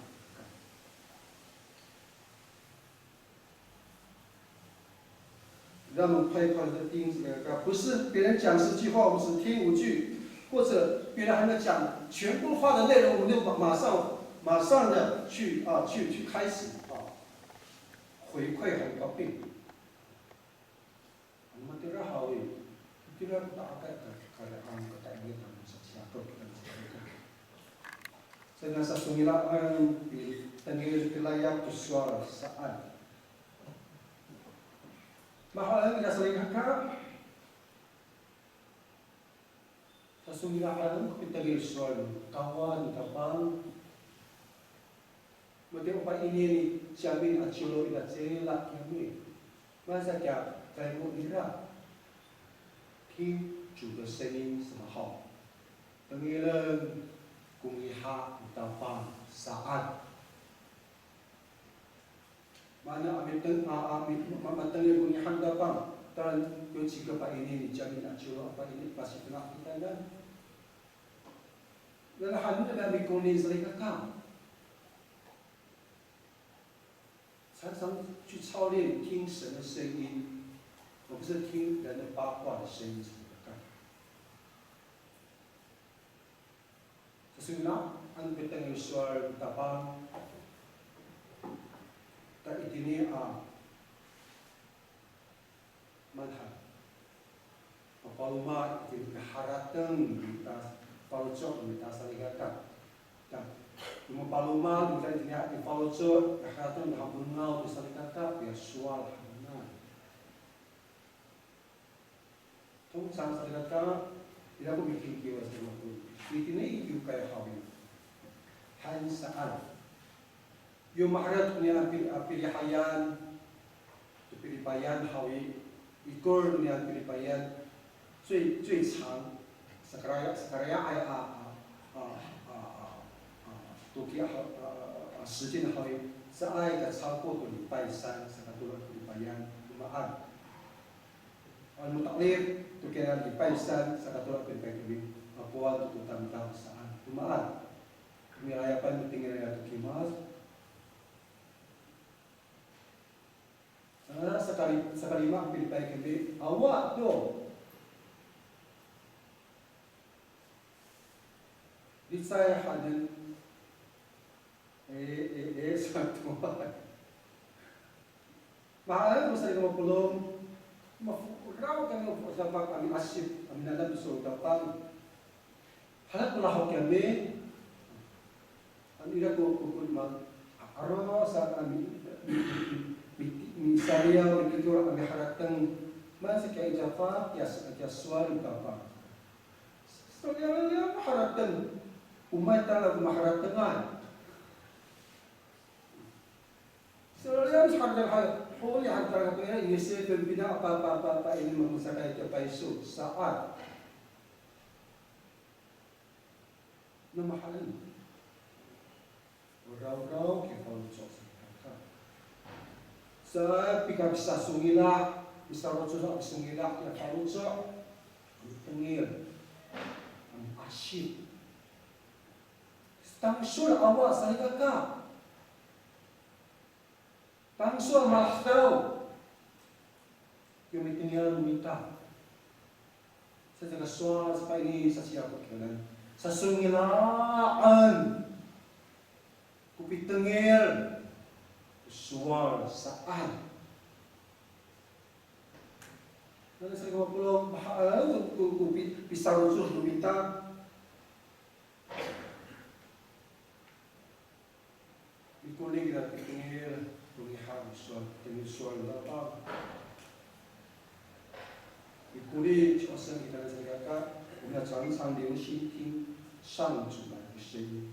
让我们快快的听这个，不是别人讲十句话，我们只听五句，或者别人还没讲全部话的内容，我们就马马上马上的去啊去去开始啊，回馈回报。Ano matira haw i, matira ko ta'akay ka, kari'ang, kata'ingit namo sa ci Yakop, kita sa Yakop. Saan sasongila'en, pitengil, pilayap to sowal saan. Mahaen ira salikaka. Sasongila'en ko pitengil sowal no Kawas no Tapang. Matiya o paini ni Ciyamin a ciwlo ira cila kiyami. Masa kiya kaymo ira. 听主的声音 sa haw. Tengilen ko ngiha no Tapang saan. Mana a miteng, a, a, mi-, ma-, matengil ko ngiha no Tapang. Tayra, 尤其 ko paini ni Ciyamin a ciwlo a paini, pasifana' kita, na. Nanay hanen a mikonin salikaka. 常常去操练听神的声音，而不是听人的八卦的声音。Sasongila'en ko pitengil sowal no Tapang, ta itini a manha. Mapaloma itini i harateng no mita, faloco' no mita salikaka. Ta, mapaloma no mita itini i faloco', i harateng no hapengaw to salikaka, piya sowal hananay. 通常 salikaka, ira ko mikingkiw sa mako. Itini i kiwkay haw i. Han saan. Yo maherek niyam a pi-, a pilihayan, to pilipayan haw i, ikor niyam a pilipayan, 最，最长, sakaraya, sakaraya'ay a, a, a, a, a, toki a, a, a, 时间 haw i, caay ka 超过 to 礼拜三, sakatolo a pilipayan, o maan. Ano mata'elif to kira 礼拜三, sakatolo a pilipayan kami, mapoan to ko tamdaw saan, o maan. Kami layapan mitengil nira to kimad. Sa, sakali, sakalima a pilipay kami, awa to. Licay hanen, e, e, e, sato. Mahaen ko salikaka mapolong, maforaw kami, mafo' sa pa kami asip, kami nanam so Tapang. Hala ko lahok kiyami, ano ira ko, ko, ko ma, aro sa kami, mi, mi, mi, misaliyaw, mikikor kami harateng, man sa kiya i Japa, kiya, kiya sowal i Japa. Saliyaw, saliyaw, harateng. O maan tala ko maharatengay. Saliyaw, harateng, hay, honi harateng, hay, ini seven pina, apa, apa, apa, apa, ini mamasakay kiya payso, saan. Na mahaen. O rawraw kiya faloco' salikaka. Sa pika pisasongila', pisaloco' sa pisongila' kiya faloco'. Mitengil. Miasip. Tangsol awa salikaka. Tangsol a malahedaw. Yo mitengil no mita. Sa caka sowal sa paini sa ci Yakop kinan. Sasongila'en ko pitengil, sowal saan. Nanay salikaka mapolong, mahaen ko, ko, ko pi-, pisaloco' no mita. Mikoni kita pitengil, toniha sowal, tengil sowal no Tapang. Mikoni, 就像 kita salikaka, 我们要常常留心听上主来的声音，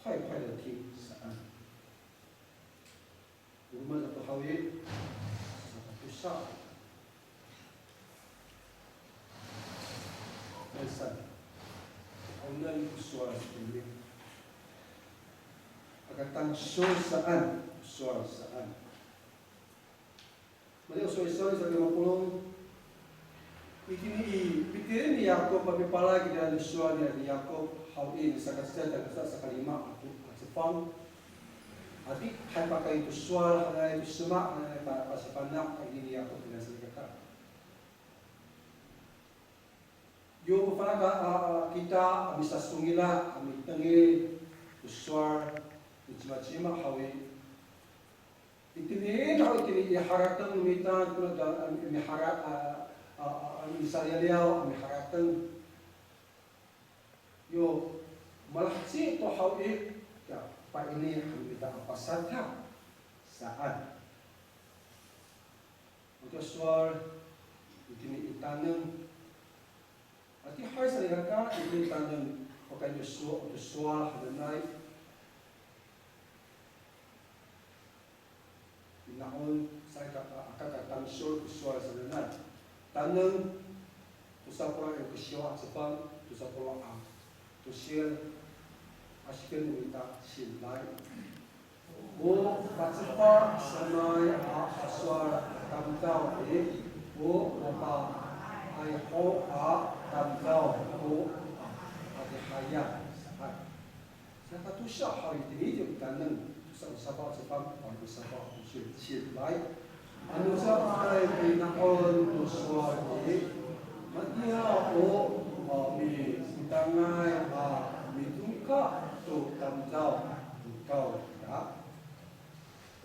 快快地听，saan. O roma sato haw i, sakatosa. Maysa, awanan ko sowal sa kami. Aka tangsol saan, sowal saan. Mali o sowal saan, salikaka mapolong. Itini i, pitiri ni Yakop, mapipalay kita no sowal ni Yakop haw i, saka cecay, tangasa sakalima a cefang. Adihay pakayni to sowal hananay, to sema hananay, pa, pasifana' hananay ni Yakop, tina salikaka. Yo mafana' a, a, kita a misasongila' a mitengil to sowal no cimacima haw i, itini haw itini i harateng no mita, a, a, a, a misaliyaliyaw a miharateng. Yo malaheci to haw i, ya, paini han ita a pasadak saan. Ota sowal, itini i taneng. Adihay salikaka, itini i taneng, pakayni to so-, to sowal hananay. Ina'on sa aka, aka ka tangsol ko sowal sanay. Taneng, tosa polo' ira ko siwa a cefang, tosa polo' a tosil, asiken no mita silay. O pacepa sanay a sowal tamdaw i, o mapa'ayho a tamdaw ko adihaya saan. Saka tosa haw itini i taneng, tosa o safaw a cefang, palo o safaw a tosil, silay. Ano caay pina'on to sowal i, matiya o, a, mitangtangay a mitoka to tamdaw, tokaw kira.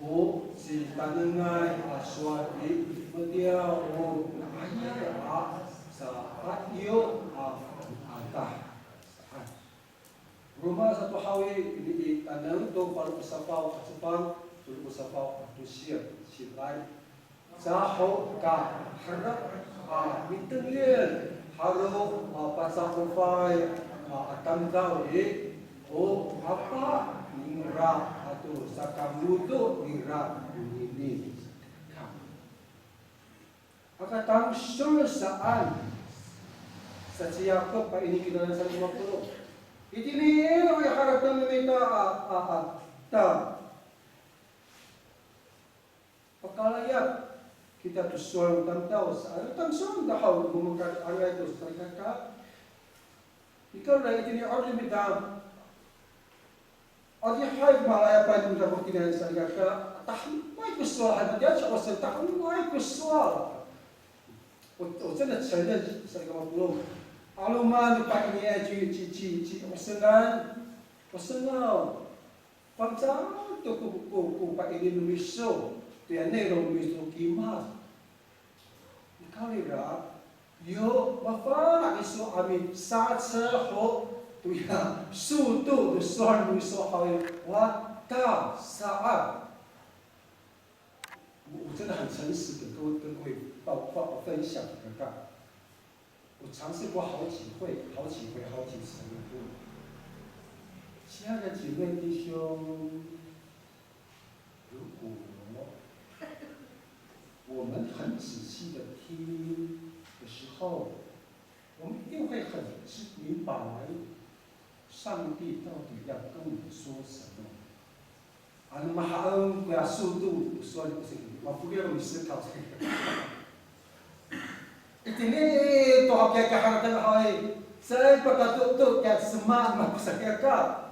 O citanengay a sowal i, matiya o nga'ayay a sapaiyo a mi'adah saan. Roma sato haw i, ini i taneng to palo o safaw a cefang, tolo o safaw a tosil, silay. Caho ka hera a mitengil, halo a paca'ofay a tamdaw i, o apa ningra ato sakangodo nira konini. Aka tangsol saan. Sa ci Yakop paini kina sa lima polo'. Itini i harateng no mita a, a, a, ta. Pakalayap kita to sowal no tamdaw saan. Tangsol ta haw, mamakaay to salikaka. Nikawrira itini 'orip no mita. Adihay ko malayapan no mita ko tina salikaka, tahemoay ko sowal, hay matiya ci Osen, tahemoay ko sowal. 我，我真的承认，salikaka polong. 'Aloman no paini ci, ci, ci, ci Osenan, Osenaw. Fangcal to ko, ko, ko paini no miso, toya 内容 no miso kimad. Nikawrira, yo mafana' iso a misaca ho toya 速度 to sowal no miso haw i, wata saan. 我，我真的很诚实的跟各位，跟各位报，报，分享，大家。我尝试过好几回，好几回，好几次了。亲爱的姐妹弟兄， 如果我们很仔细的听的时候，我们一定会很知，明白上帝到底要跟我们说什么。Ano mahaen koya 速度 to sowal ko saan, mafokil ko misekaw. Itini to hakiya kiharateng haw i, caay pakato to kiya sema mako salikaka.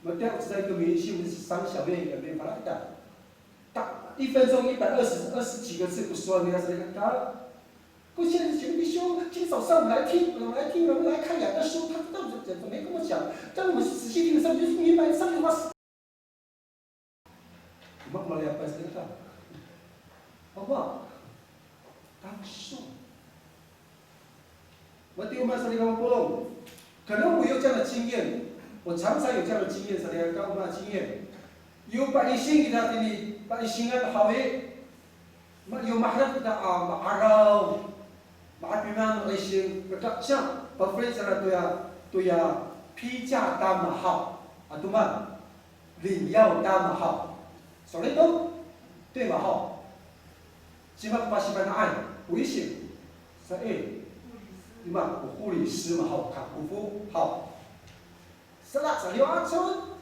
Matiya o cecay ko 明星，我们是三小妹，也没办法的。打一分钟一百二十，二十几个字，不说，你要是那个，不现在姐妹弟兄，今天早上我们来听，我们来听，我们来看雅各书，他到底怎么跟我讲？当我们仔细听的时候，你就明白上帝话是。我们来拜神了，好不好？当说。 Matiya o maan salikaka polong. 可能我有这样的经验，我常常有这样的经验，salikaka o maan 经验。Yo paising kita tini, paisingan haw i, ma, yo maherek kita a ma'araw, ma'apiman no ising, kaka cang, pafeli sa toya, toya 批价单 ma haw, ato maan, 领药单 ma haw. Sowal to, 对 ma haw. Cima ko pasifana'an, 不一定。Sa i, cima ko 护理师 ma haw, 看护妇 haw. Sala sa liwacon.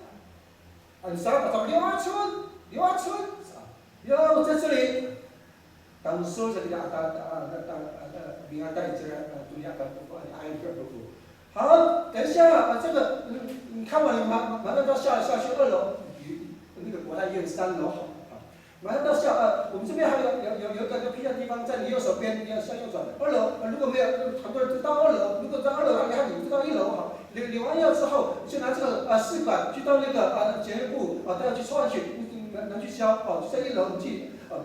Ano sala sa liwacon, liwacon. Sa, yo, 在这里。Tangsol sa kita ata, ata, ata, ata, miata i cira, a, toya kan, a, ay, kan, 好，等一下啊，这个你你看完了吗？马上到下下去二楼，那个国泰医院三楼，好，马上到下呃，我们这边还有有有有一个批药地方在你右手边，你要向右转。二楼，呃，如果没有，很多人就到二楼，如果到二楼，然后你就到一楼哈。领领完药之后，就拿这个呃试管去到那个呃检验部啊，带去抽完血，拿拿去交哦，就在一楼你去啊。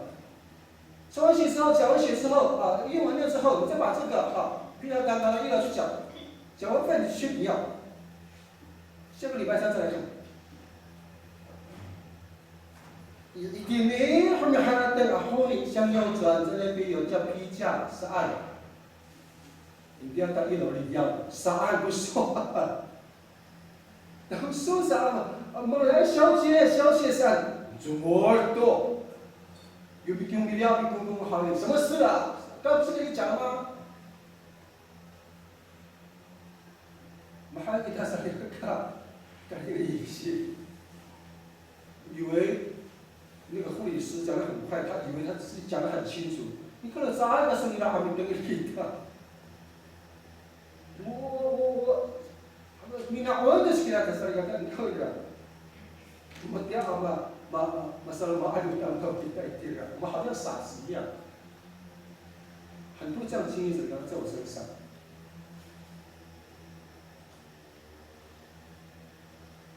抽完血之后，缴完血之后啊，验完尿之后，你再把这个哈批药单拿到一楼去缴，缴完费你去领药。下个礼拜三再来看。Itini ho miharateng a honi, 向右转，在那边有叫批架，saan. Hindi, 要到一楼领药，saan ko sowal. Ko sowal saan, 啊，门来小姐，小姐 saan. Congol to. Yo pikiong miliyaw, pikiong honi, 什么事啊？刚不是跟你讲了吗？ Mahaen kita salikaka, kaliisip. 以为那个护理师讲得很快，他以为他自己讲得很清楚。你可能 saan ka sowal nira a mitengil kita. Wo, wo, wo. Mina'on to sa kita salikaka, 你可以的。Matiya a ma, ma, ma, masalama'an to kita itira. 我们好像傻子一样。 很多这样经验者在我身上。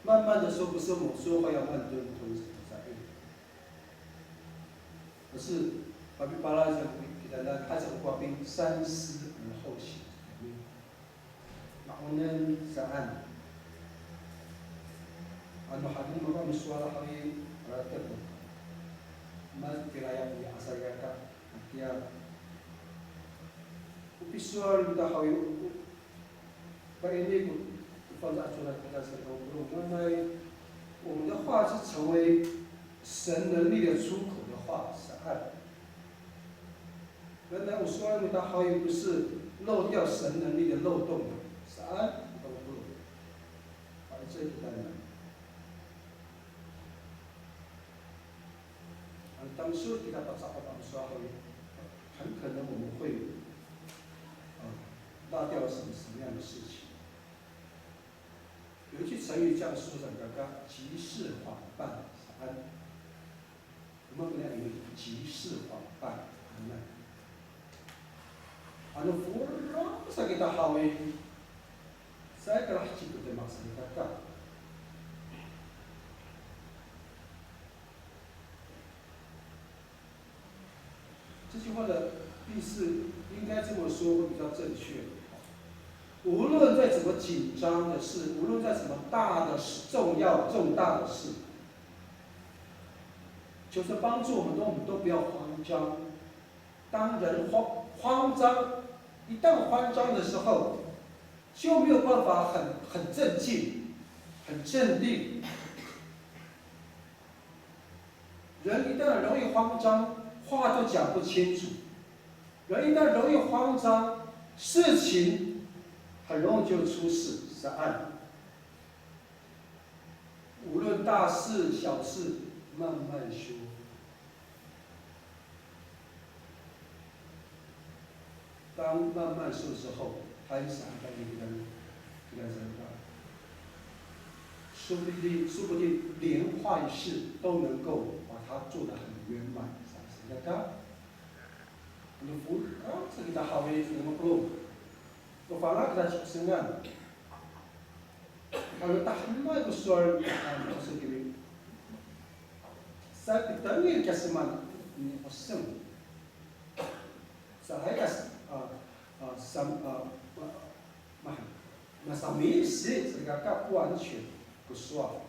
慢慢的说，不是我说话要慢吞吞才对，而是 pakipala kita, 他讲过兵三思而后行。 Ma'onen saan. Ano haen mako a misowal haw i, harateng. Matiraay ko asa ira ka, atiya. O pisowal ita haw i, o, o, paini ko, o fangcal a cowa kita sa, o, o, 我们的话是成为神能力的出口的话，saan. 原来 o sowal no mita haw i 不是漏掉神能力的漏洞，saan, 不是漏掉。Fangcal kita. Ano tamdaw kita paca'of a sowal haw i, 很可能我们会，呃，落掉什么，什么样的事情。有一句成语这样说，叫做急事反办，saan. 我们本来以为急事反办，那，ano foro' sa kita haw i, caay ka laheci to demak sa kita. 这句话的意思应该这么说会比较正确。无论再怎么紧张的事，无论再怎么大的事，重要重大的事， 求神帮助我们都，我们都不要慌张。当人慌，慌张，一旦慌张的时候，就没有办法很，很镇静，很镇定。人一旦容易慌张，话就讲不清楚。人一旦容易慌张，事情很容易就出事，saan. 无论大事小事，慢慢说。当慢慢说之后，他一想，他就跟他，跟他说吧，说不定，说不定连坏事都能够把它做得很圆满，是不是？那个，那福啊，这个大好的，那么不，我反而给他承认。 Ano tahemek ko sowal, a, maoso kini. Sa pitengil kiya seman, ni oseng. Sa hay ka, a, a, sam, a, ma, ma, masamisit, sa ka, ka 不完全 ko sowal.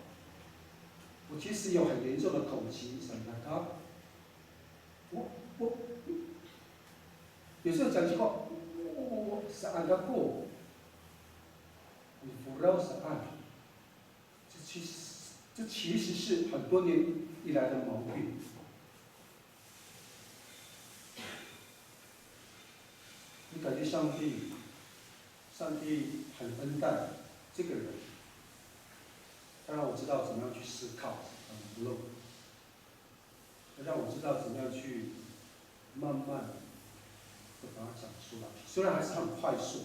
我其实有很严重的口疾，sa ka. 我，我，有时候讲句话，我，我，我，saan kako. Mifolaw saan. 这其实，这其实是很多年以来的毛病。你感谢上帝，上帝很恩待这个人，他让我知道怎么样去思考，嗯，不漏。 让我知道怎么样去慢慢的把它讲出来，虽然还是很快速。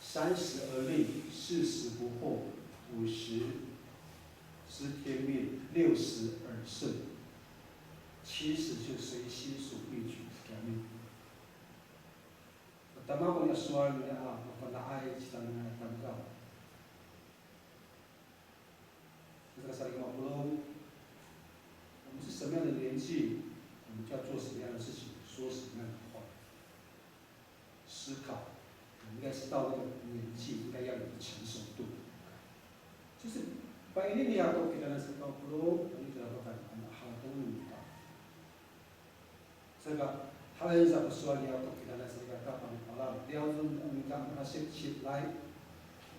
三十而立，四十不惑，五十知天命，六十耳顺，七十就随心所欲取，这样。Tama ko niya sowal nira a mafana'ay citadinay a tamdaw. Saka salikaka mapolong, 我们是什么样的年纪，我们就要做什么样的事情，说什么样的话。思考，我们应该是到那个年纪，应该要有个成熟度。就是把一年的要都给他那是高不咯，我们给他都看看好都能到。这个，他很少说你要都给他那是一个大帮的好了，不要说你讲他是起来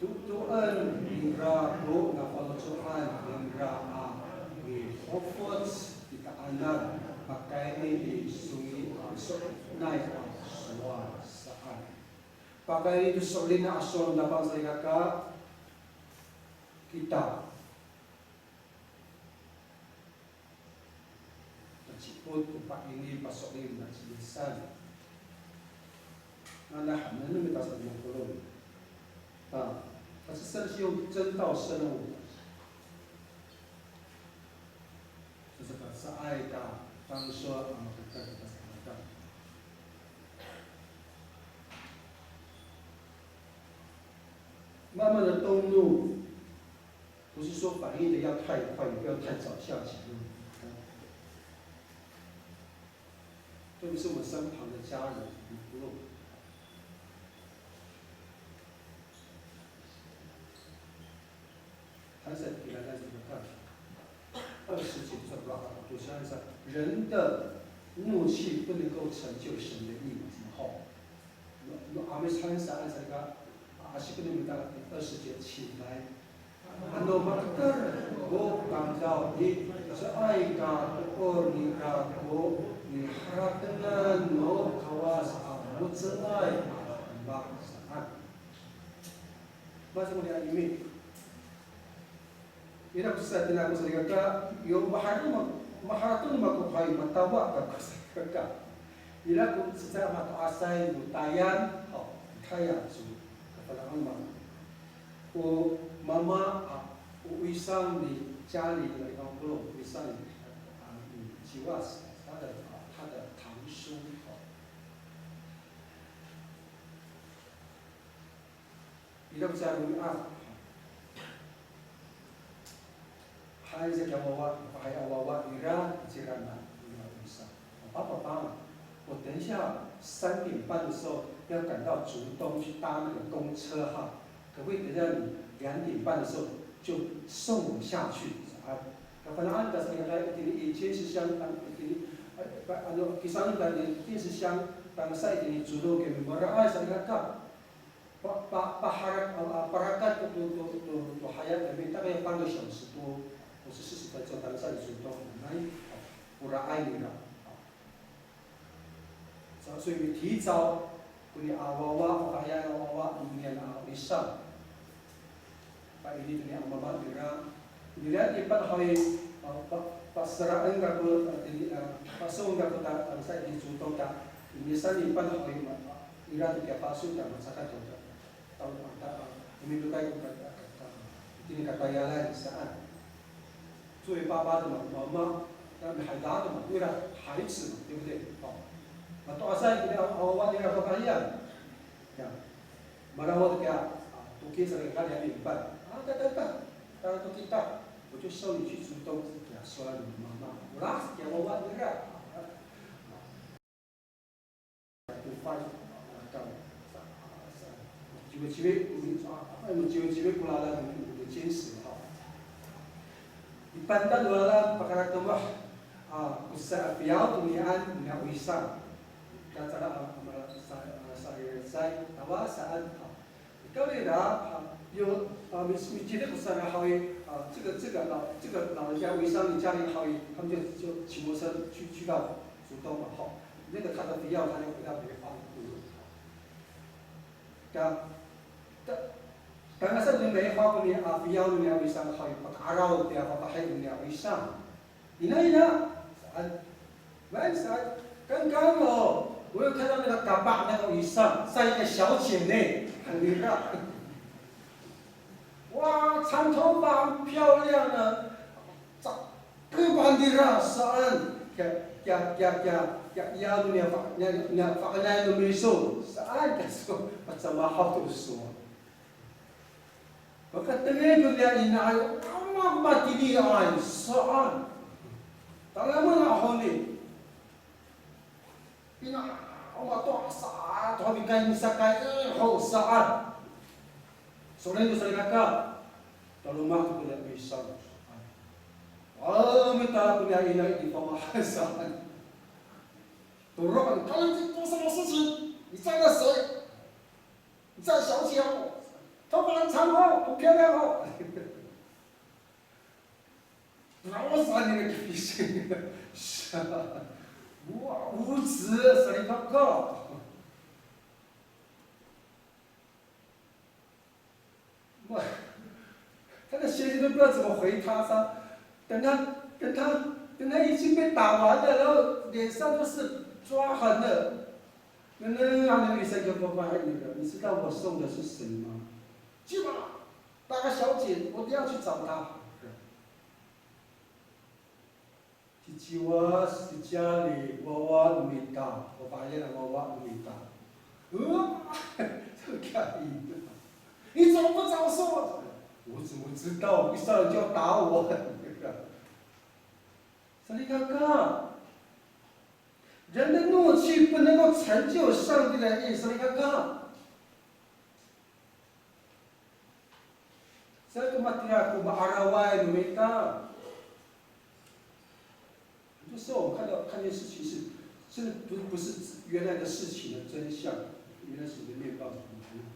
，Dodoen ningra ko nafaloco'an ningra a mihofoc i ka'anan, pakayni i songi, so'elinay a sowal saan. Pakayni to so'elinay a sowal, Tapang salikaka, kita. Nacipot ko pa'ini paso'elin na ci Yisan. Nanay hanen no mita sa tolong. A, 可是圣经用真道深入。Saka caay ka tangsol a makekay kita sa kaka. 慢慢的动怒，不是说反应的要太快，也不要太早下结论。特别是我们身旁的家人，我们不论。Hanen sa kira na sa kaka. 二十节说，我想一下，人的怒气不能够成就神的义，怎么吼？ No, no 'Amis han saan sa ka, a, asi ko no mita, 二十节 起来。Ano maketer ko tamdaw i, caay ka toor nira ko niharatengan no Kawas a mo^celay a demak saan. Masa mo niya imi. Ira ko cecay tina ko salikaka, yo maharateng ma-, maharateng no mako hay matawa kako salikaka. Ira ko cecay mato'asay no tayal, o, tayal, so, kafana'an ma-, o mama, a, o 医生 ni Charlie, o 医生 ni, a, Tiwas, 他的，啊，他的堂叔，哦。Ira ko cecay romi'ad, hay sa kiya wawa, hay a wawa ira, icira na, ira isa. 爸爸，爸爸，我等一下三点半的时候要赶到竹东去搭那个公车哈，可不可以等一下你两点半的时候就送我下去？啊，Kafana'an ta sa itini i 尖石乡，啊，itini, a, pa, ano, kisamaanen ta i 尖石乡, tangasa itini Cudong, kemimaraay sa ira ka. Pa, pa, paharak, a, a, parakat to, to, to, to, to haya, kami 大概半个小时多，或是四十分钟，tangasa i Cudong, nay, oraay nira. Sa, so, 所以提早 koni a wawa, pakayni a wawa, inian a 'oysa. Pa'ini koni a mama nira. Nira i pan haw i, a, pa, paseraen kako, a, tini, a, pasong kako ta, tangasa i Cudong ta. Ini sa i pan haw i, ma, ira to kiya pasong ta, macakat to ta. Taw, ta, a, umidokay ko ka, ka, ka, itini katayalan saan. 作为爸爸的嘛，妈妈，那你还大的嘛，为了孩子嘛，对不对？哦，那多少岁你要，哦，我你要不一样，这样，马上我就给他，啊，多给这个他两点半，啊，哒哒哒，他都给他，我就送你去主动给他说了，妈妈，我那是给我我你了。 Ciweciwe, ciweciwe ko lalan no 尖石 ha. I pantal no lalan pakalatoma, a, ko safiyaw to niyaan, niya 'oysa. Taca a, a, sa, a, sa, sa, tawa saan, a. Kawrira, a, yo, a, mi, micili ko saan haw i, a, 这个，这个老，这个老人家 'oysa 你家里 haw i, 他们就，就骑摩托车去，去到竹东嘛，哈。那个他的 fiyaw 他就回到梅花。 Ka, ta, tangasa to ni Mayhaw koni a fiyaw no niya 'oysa haw i, paka'araw tiya fafahi no niya 'oysa. Ina, ina, saan, man saan, 刚刚哦，我有看到那个 kapah 那个 'oysa， 像一个小姐呢，很灵啊。哇，长头发，很漂亮啊。 Kapah nira saan, kiya, kiya, kiya, kiya, kiya, iya no niya fa, niya, niya fa'anay no miso, saan kaso, pacamahaw to so. Pakatengil ko niya inaay, amak matiniay, saan. Talaman a honi. Pina, o mato'asay to mikay misakay, eh, ho saan. So'elin to salikaka, taloma' to koniya 'oysa. A, mitala koniya inaay i fawahan saan. Toro'an, 刚刚这发生什么事情？你在那谁？你在小姐哦，头发很长哦，很漂亮哦。 Raw sa nira kipising. Sa, wa, 无知, salikaka. 哇，他的先生都不知道怎么回他，他，等他，等他，等他已经被打完了，然后脸上都是抓痕了。那，那，那，那，你知道我送的是谁吗？去吧。 那个小姐，我一定要去找她。Ciciwas, ciciyali, wawa no mita, fafahiyan a wawa no mita. 呃，这个可以。你怎么不早说？我怎么知道？一上来就要打我。Salikaka, 人的怒气不能够成就上帝的意。Salikaka. Sa ko matira ko ma'araway no mita. 有时候我们看到，看见事情是，真的不，不是原来的事情的真相，原来是人面貌是不一样。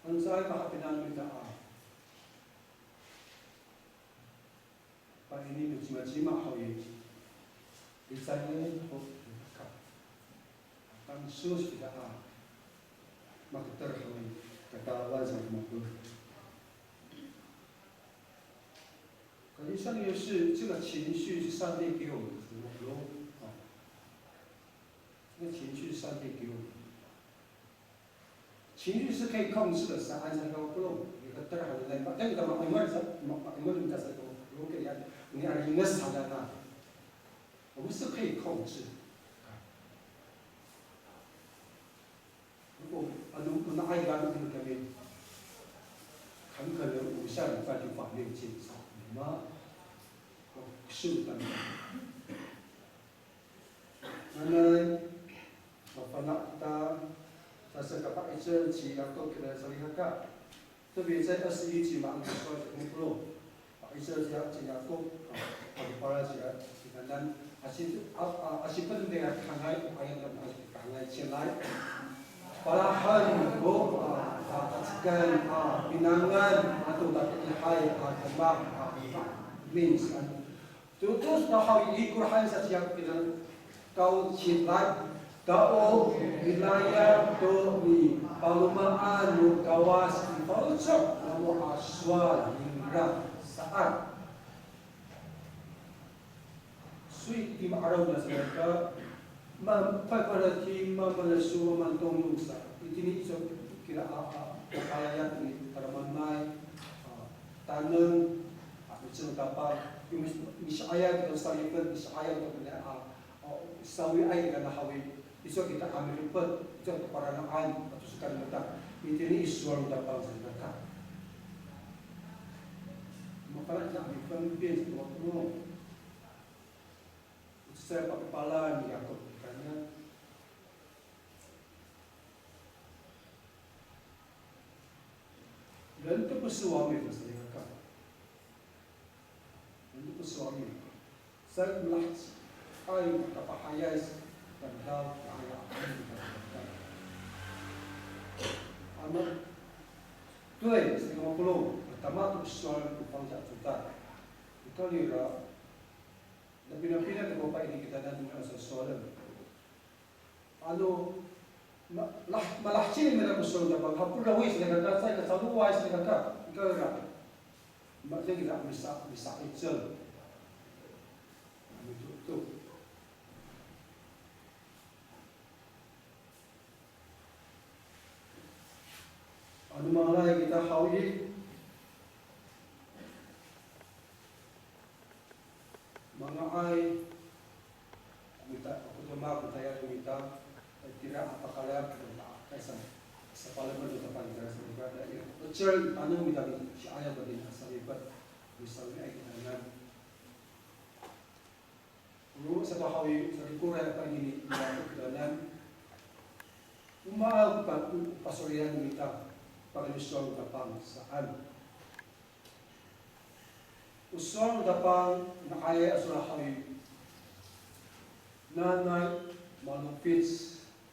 Ano sa ay mahapinang no mita a. Pa'ini no cimacima haw i, licay ho, ka, tangso kita a maketer haw i, katalawan sa mako. 可是上帝是这个情绪是上帝给我们的，哦，这个情绪是上帝给我们的。 情绪是可以控制的，sa, ano sa ko polong, ika tera han nai, pa, kan ika ma'imod sa, ma, ma'imod ka sa ko polong, kaya, ini ano Mingacadan a, 我们是可以控制。如果 ano, ano ay kami, ano kami, kami kami 五下礼拜就把那个建造，有吗？是的。 Nanay, mafana' kita, saka pa'icel ci Yakop kina salikaka. 特别在二十一节嘛，我们说的很多，pa'icel ci Yakop, a, pakipala ci, ci Kanan, asi, a, a, asipen nira kangay, ayat nira kangay, cilay. Palahen ko, a, a, tacekan, a, pinangan, ato tatiihay, a, demak, a, minsan. Todos to haw i, ikor han sa ci Yakop kina, kawcilay, ta o milaya to nipalomaan no Kawas i faloco' namo a sowal ningra saan. Soy tima araw na saka, ma, pa, para ti, ma, mana so, ma, tongtong sa. Itini iso kira a, a, a, kalayan ni taramanay, a, taneng, a, micel Tapang. Yo mis, misi'ayaw to salifet, misi'ayaw to kina, a, a, sawiay kina haw i, iso kita a milifet, iso to parana'an, ato saka mita. Itini i sowal no Tapang sa kita. Mafana' kita a mifenfen to no. Cecay pakipala ni Yakop kanian. 人都不是完美的，salikaka. 人都不是完美的。Sa malaheci, ay, makapahayay, tamdaw, ay, ay, ay. Ano, 对，salikaka polong, tama to sowal no Fangcalay Codad. Ika nira, na pinapina to ko pa'ini kitanan a sasowalen. Ano, ma, lah, malaheci nira ko sowal no Tapang, hapoy rawi salikaka, caay ka caloway salikaka, ika nira. Ma, caay kita misa, misa'icel. Mitoto. Ano mangalay kita haw i, manga'ay, mita, ako to ma, ko tayal mita, tira a pakayra, kaysa, sapalemed no Tapang tira sa mita, ira, 'icel, ano mita, si'ayaw mita, salifet, misawiay kitanan. Ro sato haw i, sarikoray a pa'ini ni Yakop kitanan. O maan ko pa, ko pasowalen no mita, pakayni sowal no Tapang saan. O sowal no Tapang, nga'ayay a sowal haw i, nanay malofic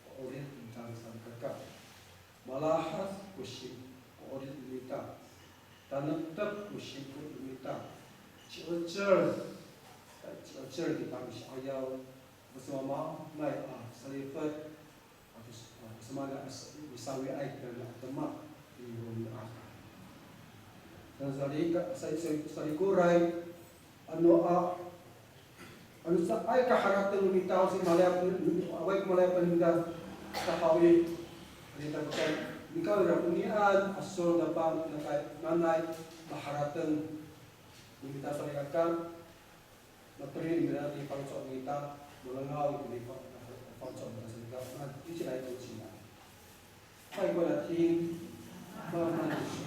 ko 'orip nira salikaka. Malahad ko si, ko 'orip nita. Tanektek ko singko nita. Ci'icel, ci'icel kita misi'ayaw, masamaamaanay a salifet, ato s-, a, masamaamaanay a s-, misawiay kita a demak i romi'ad. Sa, sa, sa, sarikoray, ano a, ano caay ka harateng no mita, o si malayap, awaay ko malayap nita, sa haw i, ano ta, nikawrira, onian a sowal no Tapang, nanay, nanay maharateng no mita salikaka, mateli nira i faloco' nita, malengaw i faloco' nita salikaka, a, 一起来读经啊。 快快地听，慢慢地说，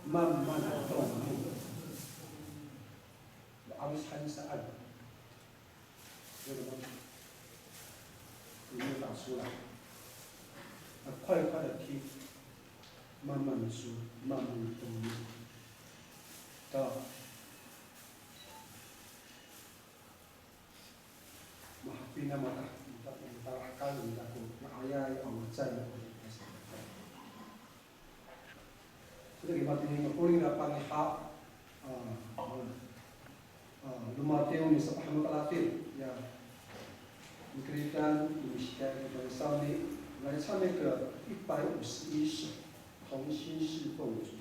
慢慢地动怒。Amis han saan. 有没有打出来？那快快地听，慢慢地说，慢慢地动怒。到 Mahapinang mata, mata, matarakal, mata ko nga'ayay a wacay. Sa, matini, makoling a pangiha, a, a, lomatiw ni sapahemek a latil, ya, mikeritan, misikay, misikay sawni, nga'ay sa mika 一百五十一首, 同心侍奉主。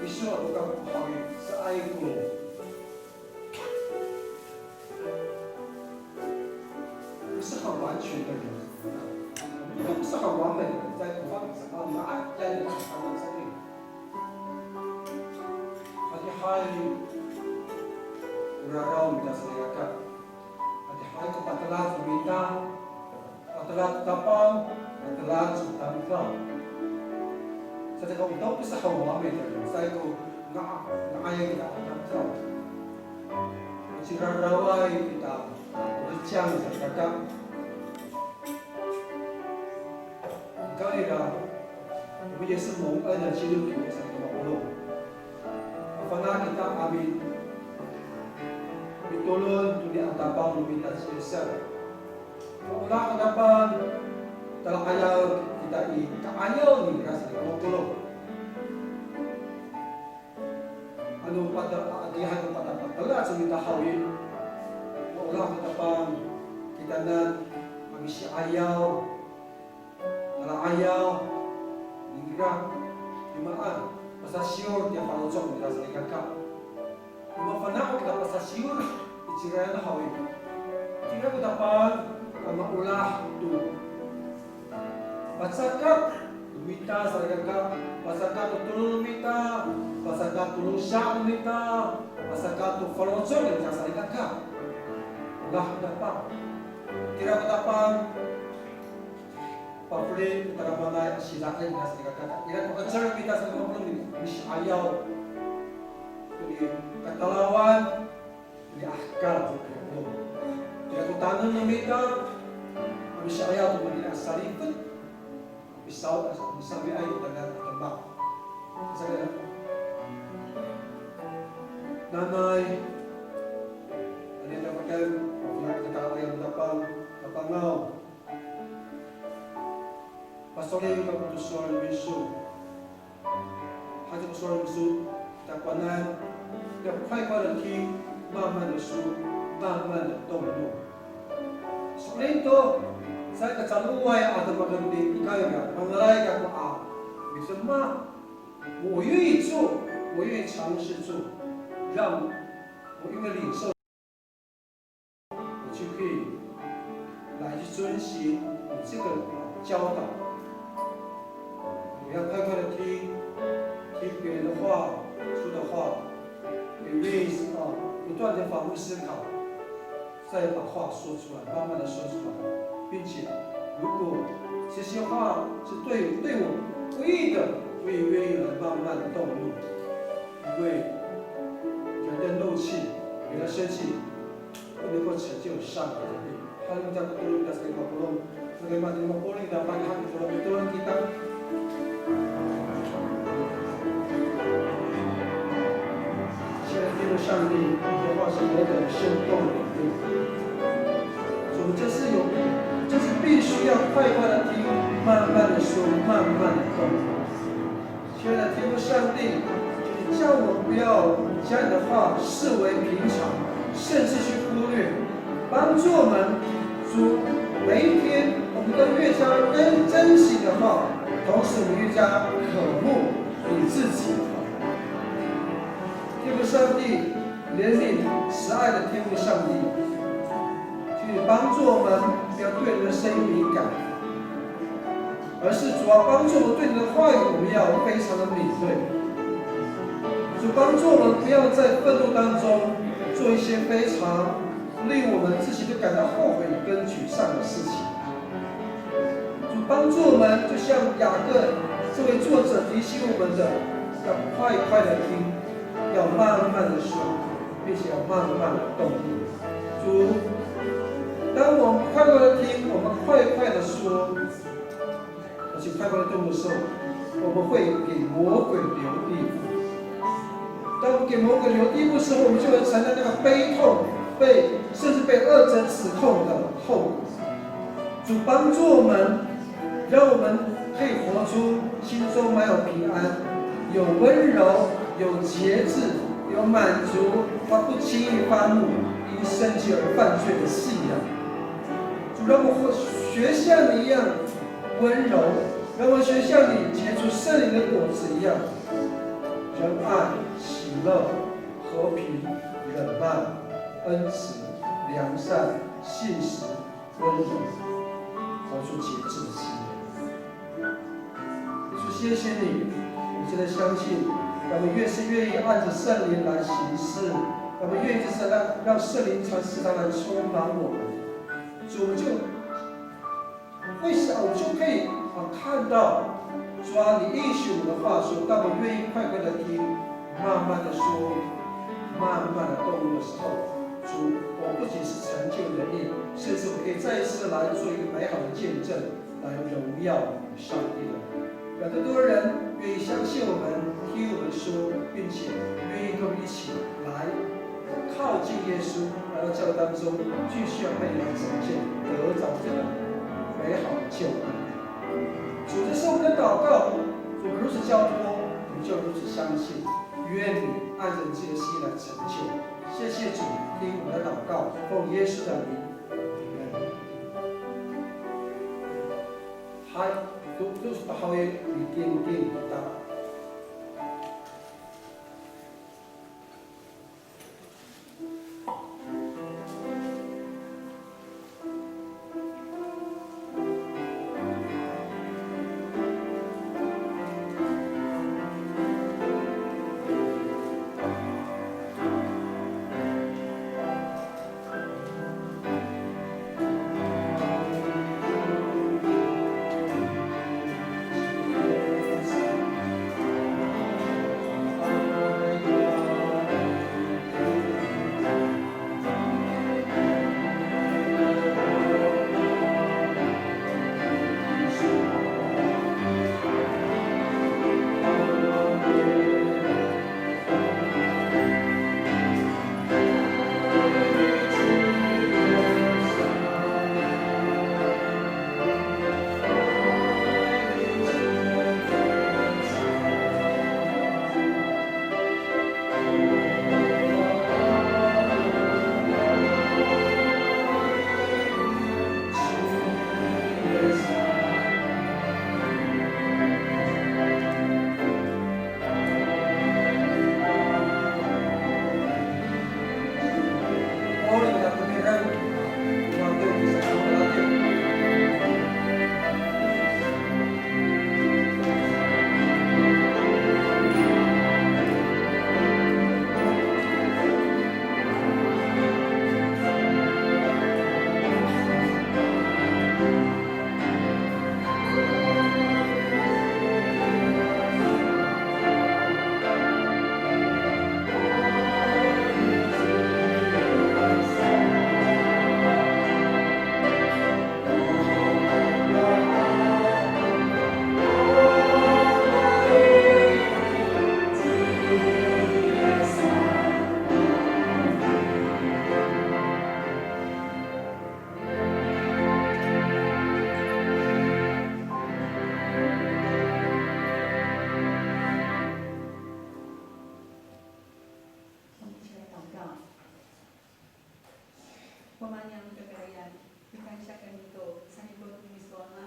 Iso to kako haw i, caay ko 不是很完全的人，我们都不是很完美的人，在各方面上啊，我们爱在人上面上面。Adihay ko raraw no mita salikaka, adihay ko patelac no mita, patelac to Tapang, patelac to tamdaw. Sa, 我们都不是很完美的人，在各 nga'ayay kita a tamdaw. O ciraraway kita, o lecang salikaka. Nikawrira, 我们也是蒙恩的基督徒，salikaka mapolong. Mafana' kita a mi, mitolon to niya Tapang no mita ci Yis. Maolah ko Tapang, tala'ayaw kita i ka'ayaw ningra, salikaka mapolong. Ano pata, adihay ko patapatelac no mita haw i, maolah ko Tapang kitanan a misi'ayaw, tala'ayaw ningra, i maan, pasasiyor tiya faloco' ningra salikaka. O mafana' kita pasasiyor i cirayan haw i, cira ko Tapang a maolah to pacakat no mita salikaka, pacakat to tolon no mita, pacakat to losa' no mita, pacakat to faloco' no mita salikaka. Olah ko Tapang. Cira ko Tapang, pafeli to tadamaanay a sidaen no mita salikaka. Ira ko 'icel no mita salikaka, misi'ayaw to ni katalawan, ni ahkal to ko. Ira ko taneng no mita a misi'ayaw to ni a salifet, misaw, misawiay to tadamaanay a demak. Saka, nanay, ano kita makan, mafana' kita ka'ayaw no Tapang, Tapangaw. Paso'elin kako to sowal no miso. Hati ko sowal no miso, takowanan, 要快快地听，慢慢地说，慢慢地动怒。So'elin to, caay ka caloway a demak no mita, ikawrira, mangalay kako a midemak, 我愿意做，我愿意尝试做，让我因为领受 我就可以来去遵循你这个教导。我要快快地听，听别人的话，说的话，也愿意啊不断地反复思考，再把话说出来，慢慢地说出来，并且如果这些话是对对我不义的，我也愿意来慢慢地动怒，因为人的怒气，人的生气 不能够成就上帝的义。Halimita ko tolon ita sa mapolong, sa mapolong ita, pangihang ko tolon, tolon kita. 亲爱的天父上帝，你的话是何等生动有力。主，这是有，这是必须要快快地听，慢慢地说，慢慢地动。 亲爱的天父上帝，求你叫我们不要将你的话视为平常，甚至去忽略，帮助我们，主，每一天我们都越加珍珍惜你的话，同时我们越加渴慕你自己。天父上帝，怜悯慈爱的天父上帝，求你帮助我们不要对人的声音敏感。 而是主要帮助我们对你的话语，我们要非常的敏锐。主帮助我们不要在愤怒当中做一些非常令我们自己都感到后悔跟沮丧的事情。主帮助我们，就像雅各这位作者提醒我们的，要快快的听，要慢慢的说，并且要慢慢的动怒。主，当我们快快的听，我们快快的说， 而且快快的动怒的时候，我们会给魔鬼留地步。当我们给魔鬼留地步的时候，我们就会承担那个悲痛、被，甚至被恶者指控的后果。主帮助我们，让我们可以活出心中满有平安、有温柔、有节制、有满足，他不轻易发怒，因生气而犯罪的信仰。主让我们学像你一样 温柔，让我们学像你结出圣灵的果子一样。主仁爱、喜乐、和平、忍耐、恩慈、良善、信实、温柔，活出节制的心。主，谢谢你，我们真的相信，让我们越是愿意按着圣灵来行事，让我们愿意就是让，让圣灵常时常来充满我们。主，我们就会想，我们就可以啊看到，主啊，你应许我们的话说，当我们愿意快快的听，慢慢的说，慢慢的动怒的时候，主，我不仅是成就你的意，甚至我可以再一次来做一个美好的见证，来荣耀我们上帝的名。让更多人愿意相信我们，听我们说，并且愿意跟我们一起来靠近耶稣，来到教会当中，继续要被你来拯救，得着这个美好的救恩。主，这是我们的祷告，我们如此交托，我们就如此相信。愿你按着你自己的心意来成就。谢谢主，听我们的祷告，奉耶稣的名，阿们。Hay, to, to sa pahaw i, mitintin kita. 我们一起来祷告。Wama niyam kakarayan, pikansyakan to sanikoto no miso Ama,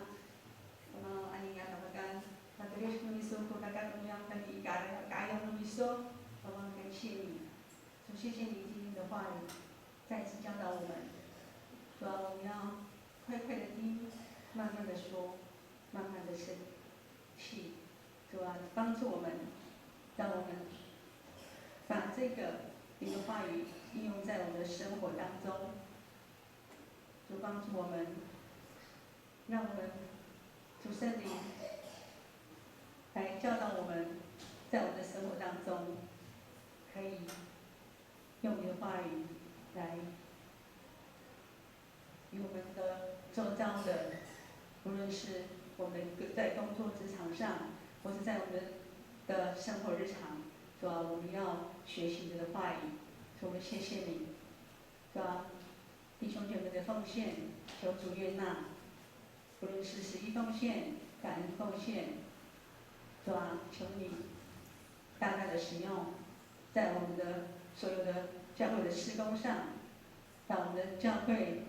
Wama, ano i kakapakan, matira no miso ko kakat niyam tayni i ka'ayaw, ka'ayaw no miso, Wama, 感谢你。 主，谢谢你今天的话语，再一次教导我们。主啊，我们要快快的听，慢慢的说，慢慢的生气。主啊，帮助我们，让我们把这个你的话语应用在我们的生活当中。主，帮助我们，让我们，主圣灵来教导我们，在我们的生活当中，可以用你的话语来与我们的周遭的，无论是我们在工作职场上，或是在我们的生活日常，主啊，我们要学习你的话语。主，我们谢谢你。主啊，弟兄姐妹的奉献，求主悦纳。 无论是十一奉献、感恩奉献，主啊，求你大大的使用在我们的所有的教会的事工上，让我们的教会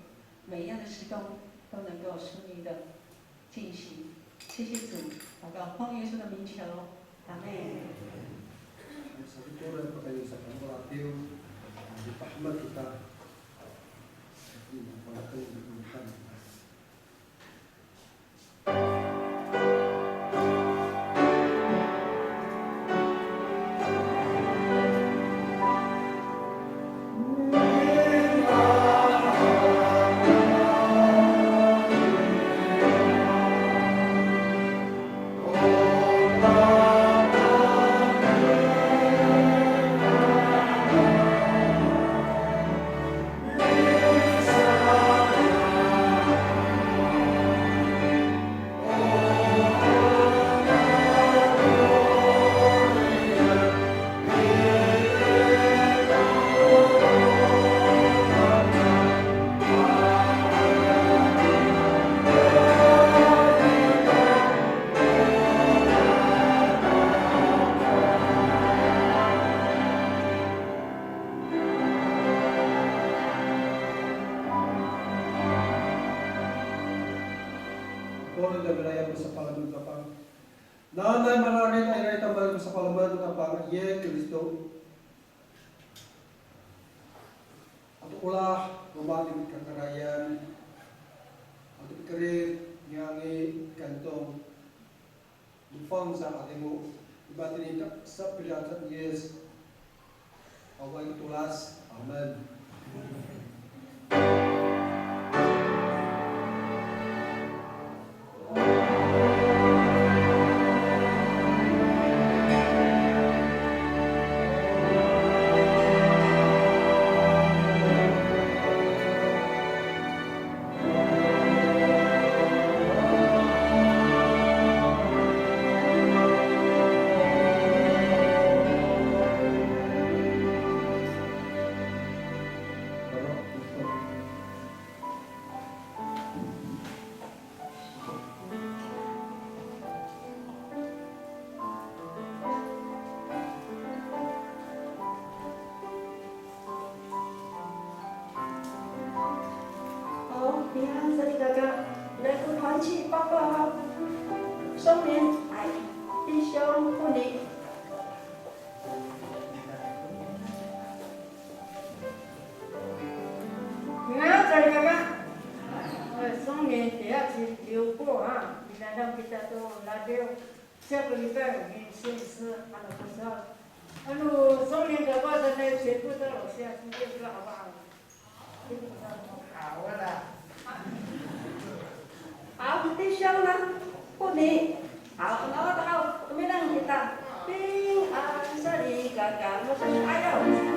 每一样的事工都能够顺利的进行。谢谢主，祷告奉耶稣的名求，阿们。Mipahemek kita. Ini, pangkat ini, pangkat ini. Poro ita milayap to sapalaman no Tapang. Nanay mararid a ira i taman ko sapalaman no Tapang, i Kristo. Ato olah, roma tini kakarayan, ato pikerid, ngiyangi, kantong, lofang sa 'Adingo, i matini ta, sapili'acan ni Yis, awaay ko tolas. Amin. Aw, 平安，salikaka. Nai ko 团契报告哈。松年，哎，弟兄，妇女。平安，salikaka. Eh, 松年，等下去留步啊，你来让kita to radio。 下个礼拜我们试一试，好了，不是，ano，松年的话，现在全部到楼下去练歌，好不好？好了。好，弟兄呢？妇女。好，然后，然后，我们让你打平安，salikaka，我们还要。